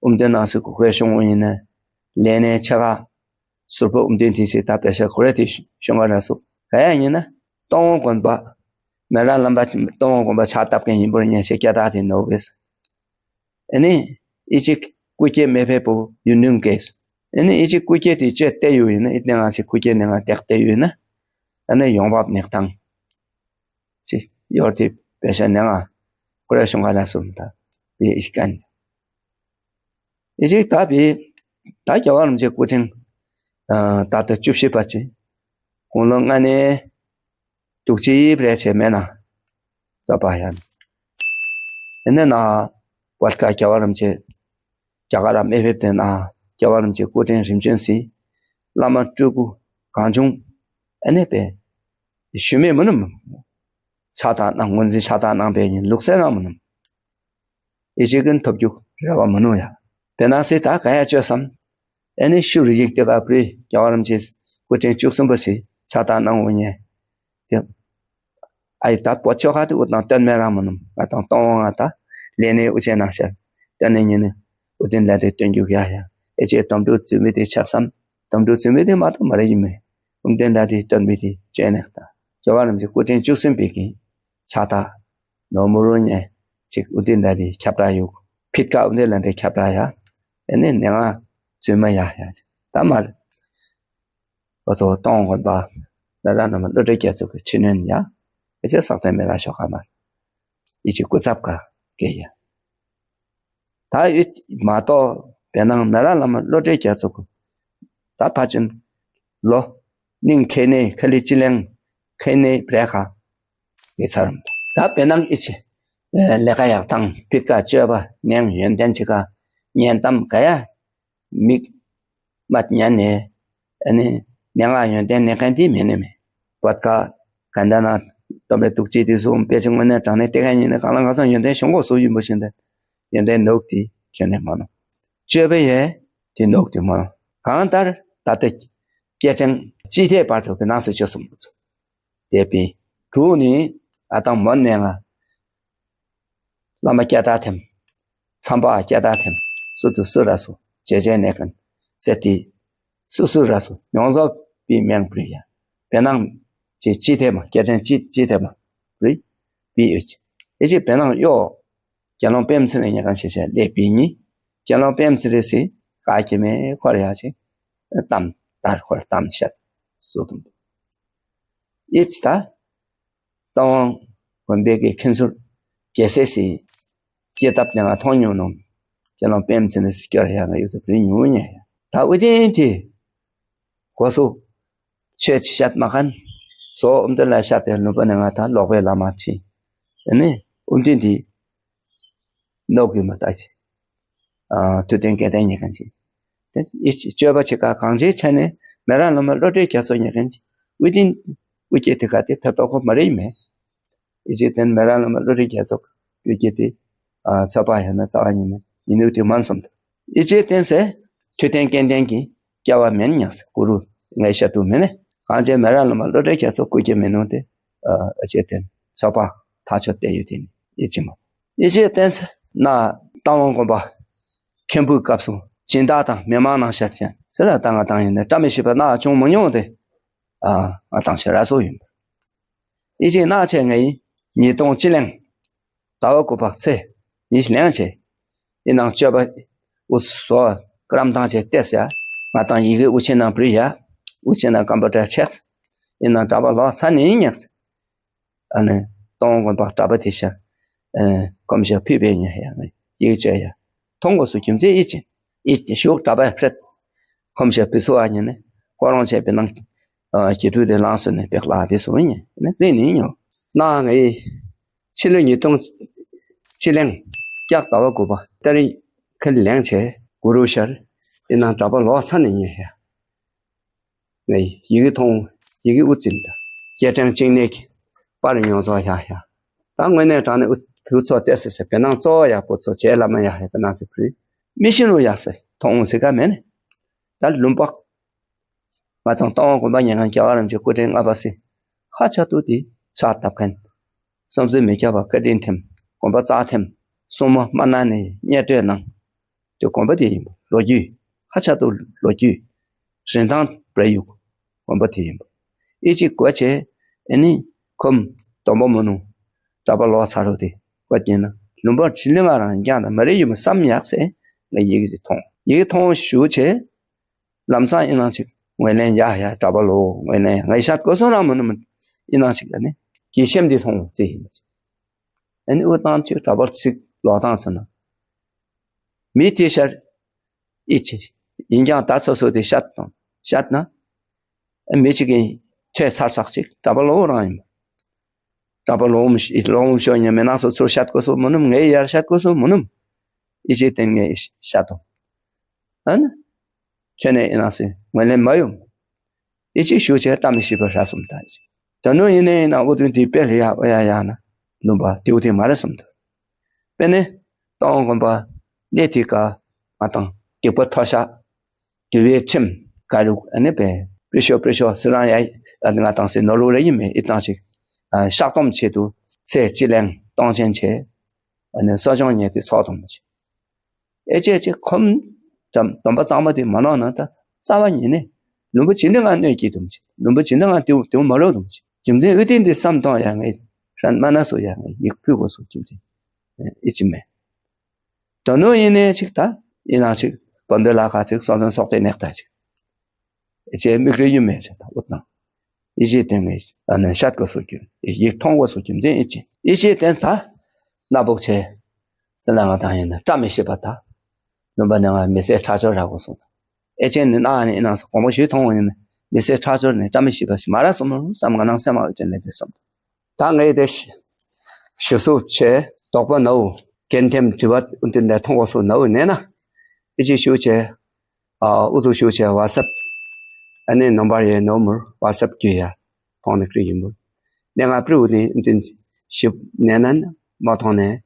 ཨུ་མདོ་ནང་སུ་གུ་ཁོའི་ཤོང་ཡིན་ན། ལས་ནས་ཆ་ག་ཟུར་པོ་ཨུ་མདོ་དེ་སི་ད་པེ་ཤ་ཁོ་རེ་དེ་ཤོང་ག་ར་སུ་ག་ཡ་ཡིན་ན། སྟོང་དགོན་པ་མེ་ར་ལམ་པ་སྟོང་དགོན་པ་ཕྱག་བཏབ་མཁན་ཡིན་པོ་ཉན་ཤེས་སྐྱ་ད་དེ་ནོ་བེས། ཨ་ནི་ཨི་ཅིག་སྐུ་སྐྱེ་མེ་ཕེ་པོ་ཡུན་ནུང་གེས། ཨ་ནི་ཨི་ཅིག་སྐུ་སྐྱེ་དེ་བཅོས་བལྟས་ཡོད་ཡིན་ན། ཨི་ནི་ང་ཚོ་སྐུ་སྐྱེ་ནི་ང་བཏེག་བལྟས་ཡོད་ན། ཨ་ནི་ཡོང་འབབ་ནེག་ཐང་ཅི་ཡོར་དེ་པེ་ཤ་ནི་ང་ཁོ་རེ་ཤོང་ག་ར་སུ་ད་བི་ཨི་ཀན། ཨི་ཅིག་ད་བི་ད་རྒྱལ་བ་རིན་པོ་ཆེ་སྐུ་ཕྲེང་ད་ལྟ་བཅུ་བཞི་པ་ཅི་དགུང་ལོ་ལྔ་ནས་དུག་ཅི་བྲེ་ཆེ་མེད་ན་རྩ་བ་ཡང་། ཨེ་ནས་ན་བད་ཀ་རྒྱལ་བ་རིན་པོ་ཆེ་རྒྱ་གར་ར་མེ་ཕེབས་ཏེ་ན་རྒྱལ་བ་རིན་པོ་ཆེ་སྐུ་ཕྲེང་རིམ་བྱོན་སི་བླ་མ་སྤྲུལ་སྐུ་གང་བྱུང་ཨེ་ནས་པས་ཞུ་མེད་མི་ནུམ། ཕྱག་དང་གནང་ངོས་འཛིན་ཕྱག་དང་གནང་པའི་ཉིན་ལུགས་སྲོལ་རང་མི་ནུམ། ཨི་ཅིག་གིན་ཐོབ་རྒྱུ་རེ་བ་མི་ནུ་ཡ། བེ་ནང་སི་ད་ག་ཡ་བཅོས་སམ། ཨེ་ནི་ཤུ་རུ་ཡིག་དེ་ག་པྲི་རྒྱལ་བ་རིན་པོ་ཆེ་སྐུ་ཕྲེང་བཅུ་གསུམ་པ་སི་ཕྱག་དང་གནང་འོ་ཉེ། དེ་ཨ་ཡི་ད་པོ་ཆོ་ག་དེ་འུ་དང་སྟོན་མེ་རང་མི་ནུམ། ང་དང་གཏོང་བ་ང་ད་ལས་ནས་འུ་ཆེ་ནང་ཤར་སྟོན་ནས་ཉིན་ནི་འུ་དིན་ལ་དེ་སྟོན་རྒྱུ་ཡ་ཡ། ཨེ་ཅེ་དོམ་དུ་བཙུན་མི་དེ་ཆགས་སམ། དོམ་དུ་བཙུན་མི་དེ་མ་གཏོགས་མ་རེ་ཡིན་མེ། འུ་དིན་ལ་དེ་སྟོན་མི་དེ་བཅོས་ནས་ད་རྒྱལ་བ་རིན་པོ་ཆེ་སྐུ་ཕྲེང་བཅུ་གསུམ་པའི་གི་ཕྱག་དང་ནོར་མུ་རུ་ཉེ་ཅིག་ཨུ་ཏི་འདྲ་དེ་ཁྱབ་བསྒྲགས་ཡོད། ཕིད་ཀ་ཨུ་ཏི་ལ་འདྲ་ཁྱབ་བསྒྲགས་ཡ། ཨེ་ནི་ནེ་ང་བཙུན་མ་ཡ་ཡ་ཅིག་ད་མར་ཨོ་ཚོ་གཏོང་དགོན་པ་ལ་ར་ན་མ་བློ་གྲོས་རྒྱ་མཚོ་གི་ཕྱི་ནོན་ཡ། ཨེ་ཅེ་སག་སྟེང་མེ་ར་ཤོག་ཁ་མར་ཨི་ཅི་སྐུ་ཚབ་ཀ་སྐད་ཡ། ད་ཡུད་མ་གཏོགས་བེ་ནང་མེ་ར་ལ་མ་བློ་གྲོས་རྒྱ་མཚོ་གི་ད་ཕ་ཆེན་ལོ་ནིང་ཁེ་ནེ་ཁ་ལི་ཅི་ལེང་ཁེ་ནེ་བྲེ་ཁ་གི་ཚར་རམ། ད་བེ་ནང་ཨི་ཆེ་ལས་ཀ་ཡག་དང་ཕིད་ཀ་བཅོས་པ་ནེང་ཡོན་ཏན་ཅི་ཀ་ཉན་དམ་ག་ཡ་མིག་མ་ཉན་ནས་ཨ་ནི་ནེ་ང་ཡོན་ཏན་ནེ་ཁན་དི་མེ་ནེ་མེ་བད་ཀ་གན་ད་ན་དོམ་རེ་དུག་ཅི་དི་སུ་པེ་ཆེ་ངོ་ནས་དྲང་ནས་ཏེ་ཁན་ཡིན་ན་གང་ལ་གང་ས་ཡོན་ཏན་ཤོང་གོ་སུ་ཡིན་པོ་ཤིན་ད་ཡོན་ཏན་ནོག་དི་ཁྱོད་ནས་མ་ནོ། བཅོས་པ་ཡས་དེ་ནོག་དེ་མ་རུང་། གང་ལྟར་ད་ལྟ་སྐྱེ་ཕྲེང་སྤྱི་ཐེ་བར་དུ་གི་ནང་སུ་བཅོས་སོང་། དེ་པའི་དྲུག་ནི་ཨ་དང་མོ་ནས་ང་བླ་མ་སྐྱ་ད་ཐེམ། ཚམ་པ་སྐྱ་ད་ཐེམ། སུ་དུ་སུ་ར་སུ་ཇེ་ཇེ་ནས་གན་ཟེར་ཏི། སུ་སུ་ར་སུ་མྱོང་ཚོ་པི་མེང་པྲི་ཡ། བེ་ནང་ཅི་ཅི་ཐེ་མ་སྐྱེ་ཕྲེང་ཅི་ཅི་ཐེ་མ་པྲི་པི་ཨེ་ཅི་ཨེ་ཅི་བེ་ནང་གཡོ། དགེ་སློང་པད་མ་ཚེ་རིང་ཉེ་གང་ཤེས་བྱ་ལས་པི་ཉི། དགེ་སློང་པད་མ་ཚེ་རིང་སི་ག་གེ་མེ་ཁོར་ཡ་ཆེ། གཏམ་དར་ཁོར་གཏམ་བཤད་སོ་དུམ། ཨི་ཙི་ད་སྟོང་དགོན་པའི་གི་མཁན་ཟུར་རྒྱལ་སྲས་སི་སྐྱེ་ཐབས་ནས་ང་མཐོང་མྱོང་ནོ། དགེ་སློང་པད་མ་ཚེ་རིང་སི་སྐྱོར་ཡ་ང་ཡོད་ཚོ་པི་ཉུ་ཉེ་ཡ་ད་ཨུ་ཏིན་ཏི་གོ་སུ། ཆོས་ཅི་བཤད་མ་ཁན། སོ་ཨུམ་དེ་ལ་བཤད་དེ་ལུང་པ་ནས་ང་ད་ལོག་པའི་ལ་མ་ཕྱིན། ཨ་ནི་ཨུམ་དེ་འདི་ནོག་གི་མ་ལྟ་ཅི། ཨ་ཐུ་ཏན་སྐད་ཏན་ཉེ་ཁན་ཅི། དེ་ཨི་སྤྱོད་པ་ཆེ་ཁ་གང་ཅིའི་ཆ་ནས་མེ་ར་ལོ་མ་བློ་གྲོས་རྒྱ་མཚོ་ཉེ་ཁན་ཅི། ཨུ་ཏིན་ཨུ་ཀྱེ་དེ་ག་དེ་ཕེབས་པ་ཁོ་མ་རེད་མེད། ཨི་ཅི་དེན་མེ་ར་ལོ་མ་བློ་གྲོས་རྒྱ་མཚོ་ཨུ་ཀྱེ་དེ་ཨ་ཚོ་པ་ཡོད་ན་རྩ་བ་ཉིད་ནས་ཡིན་ནུ་དེ་མན་སོམ་དུ། ཨི་ཅེ་བསྟན་སེ་ཐུ་བསྟན་སྐལ་ལྡན་གྱི་སྐྱ་བ་མེན་ཉག་སེ་གུ་རུ་ངའི་ཤ་དུ་མེན་ནས་གང་ཅེ་མེ་ར་ལ་མ་བློ་གྲོས་རྒྱ་མཚོ་སྐུ་སྐྱེ་མེ་ནུ་དེ་ཨ་ཅེ་བསྟན་ཚོགས་པ་ཐག་ཆོད་བསྟན་ཡོད་དེ་ནི་ཨི་ཅི་མ། ཨི་ཅེ་བསྟན་སེ་ན་རྟ་དབང་དགོན་པ་མཁན་པོའི་སྐབས་སུ་སྦྱིན་བདག་དང་མི་མང་ནང་ཤར་ཅན་སེ་ལ་ད་ང་དང་ཡིན་ནས་བཀྲ་མི་ཤིས་པ་ན་བྱུང་མ་མྱོང་སྟེ་ཨ་ང་དང་ཤ་ར་སོ་ཡིན། ཨི་ཅེ་ན་ཆེ་ངའི་ཉིས་སྟོང་སྤྱི་གླིང་ཟླ་བ་དགུ་པ་ཚེས་ཉི་ཤུ་ལེན་ཆེ། ཨི་ནང་སྤྱོད་པ་འུ་སོ་ཀ་རམ་ཐང་ཆེ་ཏེས་ཡ། ང་དང་ཡི་གེ་འུ་ཆེ་ནང་བྲི་ཡ། འུ་ཆེ་ནང་ཀམ་པུ་ཏར་ཆེག་ཨི་ནང་གྲྭ་པ་ལོག་ཚ་ནི་ཉག་ཨ་ནི་སྟོང་དགོན་པ་གྲྭ་པ་དེ་ཤ་ཨ་ནི་ཀོམ་ཤ་ཕི་པེ་ཉ་ཡ་ནི་ཡི་གེ་བཅོས་ཡ། མཐོང་དགོས་སུ་རྒྱུ་མཚན་ཨི་ཅིན་ཨི་ཅིན་ཞུགས་གྲྭ་པ་ཕྲད་ཀོམ་ཤ་ཕི་སུ་ཨ་ཉ་ནི་ཀོ་རོང་ཆེ་པེ་ནང་ཨ་ཀྱི་ཀྲུ་དེ་ལང་སུ་ནི་པེག་ལ་ཕི་སུ་ཉ་ནི་རེ་ནི་ཉོ་ན་ངའི། ཕྱི་ལོ་ཉིས་སྟོང་སྤྱི་གླིང་ལྕགས་ཟླ་བ་དགུ་པ་ཏ་རིག་ཁ་ལེང་ཆེ་གུ་རུ་ཤར་ཨི་ནང་གྲྭ་པ་ལོག་ཚ་ནས་ཉེ་ཡ། ངས་ཡི་གེ་མཐོང་ཡི་གེ་དབུ་འཛིན་དང་སྐྱེ་ཕྲེང་གཅིག་ནས་པར་ཡོང་ཚོ་ཡ་ཡ། ད་དངོས་གནས་དྲང་ནས་དབུ་ཚོ་བལྟས་ཟེར་ཟེར་བེ་ནང་གཙོ་བོ་ཡག་པོ་ཚོ་བྱས་ལ་མ་ཡ་ཡ་བེ་ནང་ཚེ་བུ་མི་ཤི་རུ་ཡ་ཟེར་མཐོང་ཟེར་ག་མེད་ནས་ད་ལུང་པ། ང་ཚང་སྟོང་དགོན་པ་ཉེ་ཁང་རྒྱལ་བ་རིན་པོ་ཆེ་སྐུ་ཕྲེང་ལྔ་པ་སི་ཁ་ཆ་ཏུ་དེ་ཕྱག་བཏབ་མཁན། བསམ་ཚུལ་མི་ཁྱབ་པ་བཀའ་དྲིན་ཐེམ་དགོན་པ་རྩ་ཐེམ་ སྲུང་མ་དམར་ནག་ནས་གཉེར་སྤྲོད་གནང་། དེ་དགོན་པ་དེ་ཡིན་པ། ལོ་རྒྱུས་ཧ་ཅང་ཏུ་ལོ་རྒྱུས་རིན་ཐང་འབྲེལ་ཡོད་དགོན་པ་དེ་ཡིན་པ། ཨི་ཅིག་གོ་བྱས་ཨེ་ནི་ཁོམ་སྡོམ་པ་མོ་ནུ་གྲྭ་པ་ལོག་ཚར་རོ་དེ་བཀའ་བསྟན་ན་ལུང་པ་ཇི་ལི་ང་རང་ཀྱང་ན་མ་རེ་ཡོད་མ་བསམ་ཡག་ཟེར་ངས་ཡི་གེ་ཅིག་མཐོང་། ཡི་གེ་མཐོང་ཞུ་བྱས། ལམ་སང་ཨི་ནང་ཅིག་ངོས་ལེན་ཡ་ཡ་གྲྭ་པ་ལོ་ངོས་ལེན་ཡ་ངས་ཤད་དགོས་སོང་རང་མ་ནུ་མ་ཨི་ནང་ཅིག་ཨ་ནི་དགེ་ཤེས་འདི་མཐོང་བ་ཙི་ཡིན། ཨ་ནི་འུ་ཏང་ཅིག་གྲྭ་པ་ཅིག་ལོག་བཏང་ཚེ་ན། མི་དེ་ཤར་ཨི་ཅི་ཡིན་ཀྱང་ད་སོ་སོ་དེ་ཤད་དང་ཤད་ན། ཨ་མི་ཅིག་གིས་ཐོས་ཚར་ཚག་ཅིག་གྲྭ་པ་ལོ་རང་ཡིན། གྲྭ་པ་ལོ་མ་ལོ་མ་ཤོ་ཉ་མི་ནང་སོ་ཚུར་ཤད་དགོས་སོ་མ་ནུམ་ངས་ཡར་ཤད་དགོས་སོ་མ་ནུམ། ཨི་ཅི་དེ་ངས་ཤད་དོ། ཨ་ནི། ཁྱོད་ནས་ཨི་ནང་སི་ངོས་ལེན་མ་ཡོང་། ཨི་ཅིག་ཞུ་བྱས་བཀྲ་མི་ཤིས་པ་ར་སོམ་ད་ཅིག་ད་ནུ་ཡིན་ནའི་ཡིན་ན་འུ་དུ་འདི་དཔེ་ལ་ཡ་ཨོ་ཡ་ཡ་ན་ལུམ་པ་དེའུ་དེ་མ་རེད་སོམ་ད། དཔེ་ནི་སྟོང་དགོན་པ་གནས་དེ་ཀ་ང་དང་སྡིག་པ་མཐོ་ཤ་དུ་བའི་ཁྲིམས་ཀ་རུ་ཨ་ནི་པའི་པྲི་ཤོ་པྲི་ཤོ་སི་རང་ཡ་ཨ་ནི་ང་དང་སི་ནོ་ལུ་རེ་ཡིན་མེད་ཨི་དང་ཅིག་བཤགས་སྡོམ་ཆེད་དུ་ཚེ་སྤྱི་ལེན་སྟོང་ཆེན་ཆེ་ཨ་ནི་གསོ་སྦྱོང་ཉེ་དུ་ཚོགས་སྡོམ་ཆེ། ཨེ་ཅེ་ཅེ་ཁོམ་སྡོམ་པ་གཙང་མ་དེ་མ་ནོར་ན་ད་རྩ་བ་ཉིད་ནས་ལུམ་པོ་ཇི་འདྲ་ང་གནོད་སྐྱེལ་དུམ་ཅིག་ལུམ་པོ་ཇི་འདྲ་ང་དེའུ་དེའུ་མ་ལོག་དུམ་ཅིག་རྒྱུ་མཚན་ཨུ་ཏིན་དེ་བསམ་གཏོང་ཡ་ངས་རན་མ་ན་སོ་ཡ་ངས་ཡིག་ཕུལ་དགོས་སོ་རྒྱུ་མཚན་ཨེ་ཅི་མེད། དོ་ནོ་ཡིན་ནས་ཅིག་ད་ཡིན་ནང་ཅིག་བམ་དེ་ལ་ཁ་ཅིག་སོ་སོན་སོག་དེ་ནེག་ད་ཅིག་ཨེ་ཅེ་མིག་རི་ཡུམ་མེད་ཅེ་ད་ཨུ་ཏང་ཡི་ཅེ་དེ་ངས་ཨ་ནན་ཤད་དགོས་སོ་རྒྱུ་ཡིག་མཐོང་དགོས་སོ་རྒྱུ་མཚན་ཨེ་ཅི་ཡི་ཅེ་དེ་ད་ན་བུག་ཆེ་སི་ལ་ང་དང་ཡིན་ན་བཀྲ་མི་ཤིས་པ་ད་ལུམ་པ་ནས་ང་མི་ཚེ་ཁྲག་སྦྱོར་རག་དགོས་སོང་། ཨེ་ཅེ་ནི་ན་ནི་ཨི་ནང་སོ་གོང་མ་ཞུས་མཐོང་བ་ཡིན་ན་མི་ཚེ་ཁྲག་སྦྱོར་ནི་བཀྲ་མི་ཤིས་པ་ཞིག་མ་རག་སོང་མ་བསམ་ང་ནང་སེམས་མ་འོས་དོན་ལས་དེ་སོང་། ད་ངས་དེ་ཞུ་སུབ་ཆེ་དོགས་པ་ནའུ་གན་ཐེམ་དྲི་བ་འདི་འདྲ་མཐོང་བ་སོ་ནའུ་ནས་ན་ཨི་ཅི་ཞུ་ཆེ་ཨ་ཨུ་ཚུགས་ཞུ་ཆེ་ཝ་སབ་ཨ་ནི་ནམ་བར་ཡེ་ནོ་མུར་ཝ་སབ་གི་ཡ་མཐོང་ནི་ཀྲི་ཡིན་མུར་ནས་ང་པྲི་འུ་ནི་འདི་ཞིབ་ནས་ན་མ་མཐོང་ནས་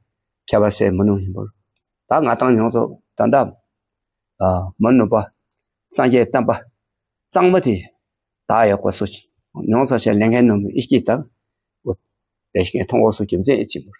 ཁྱད་པར་སེ་མི་ནུ་ཡིན་མུར་ད་ང་དང་ཉོང་ཚོ་ད་འདམ། མ་ནུ་པ་སངས་རྒྱས་བསྟན་པ་གཙང་མ་དེ་བདག་ཡག་པ་སུ་མྱོང་ས་ཞེས་ལས་འགན་ནུ་མི་ཨི་སྐྱིད་དང་། དེ་བཞིན་མཐོང་བ་སུ་རྒྱུ་མཚན་ཨི་ཅི་མུར།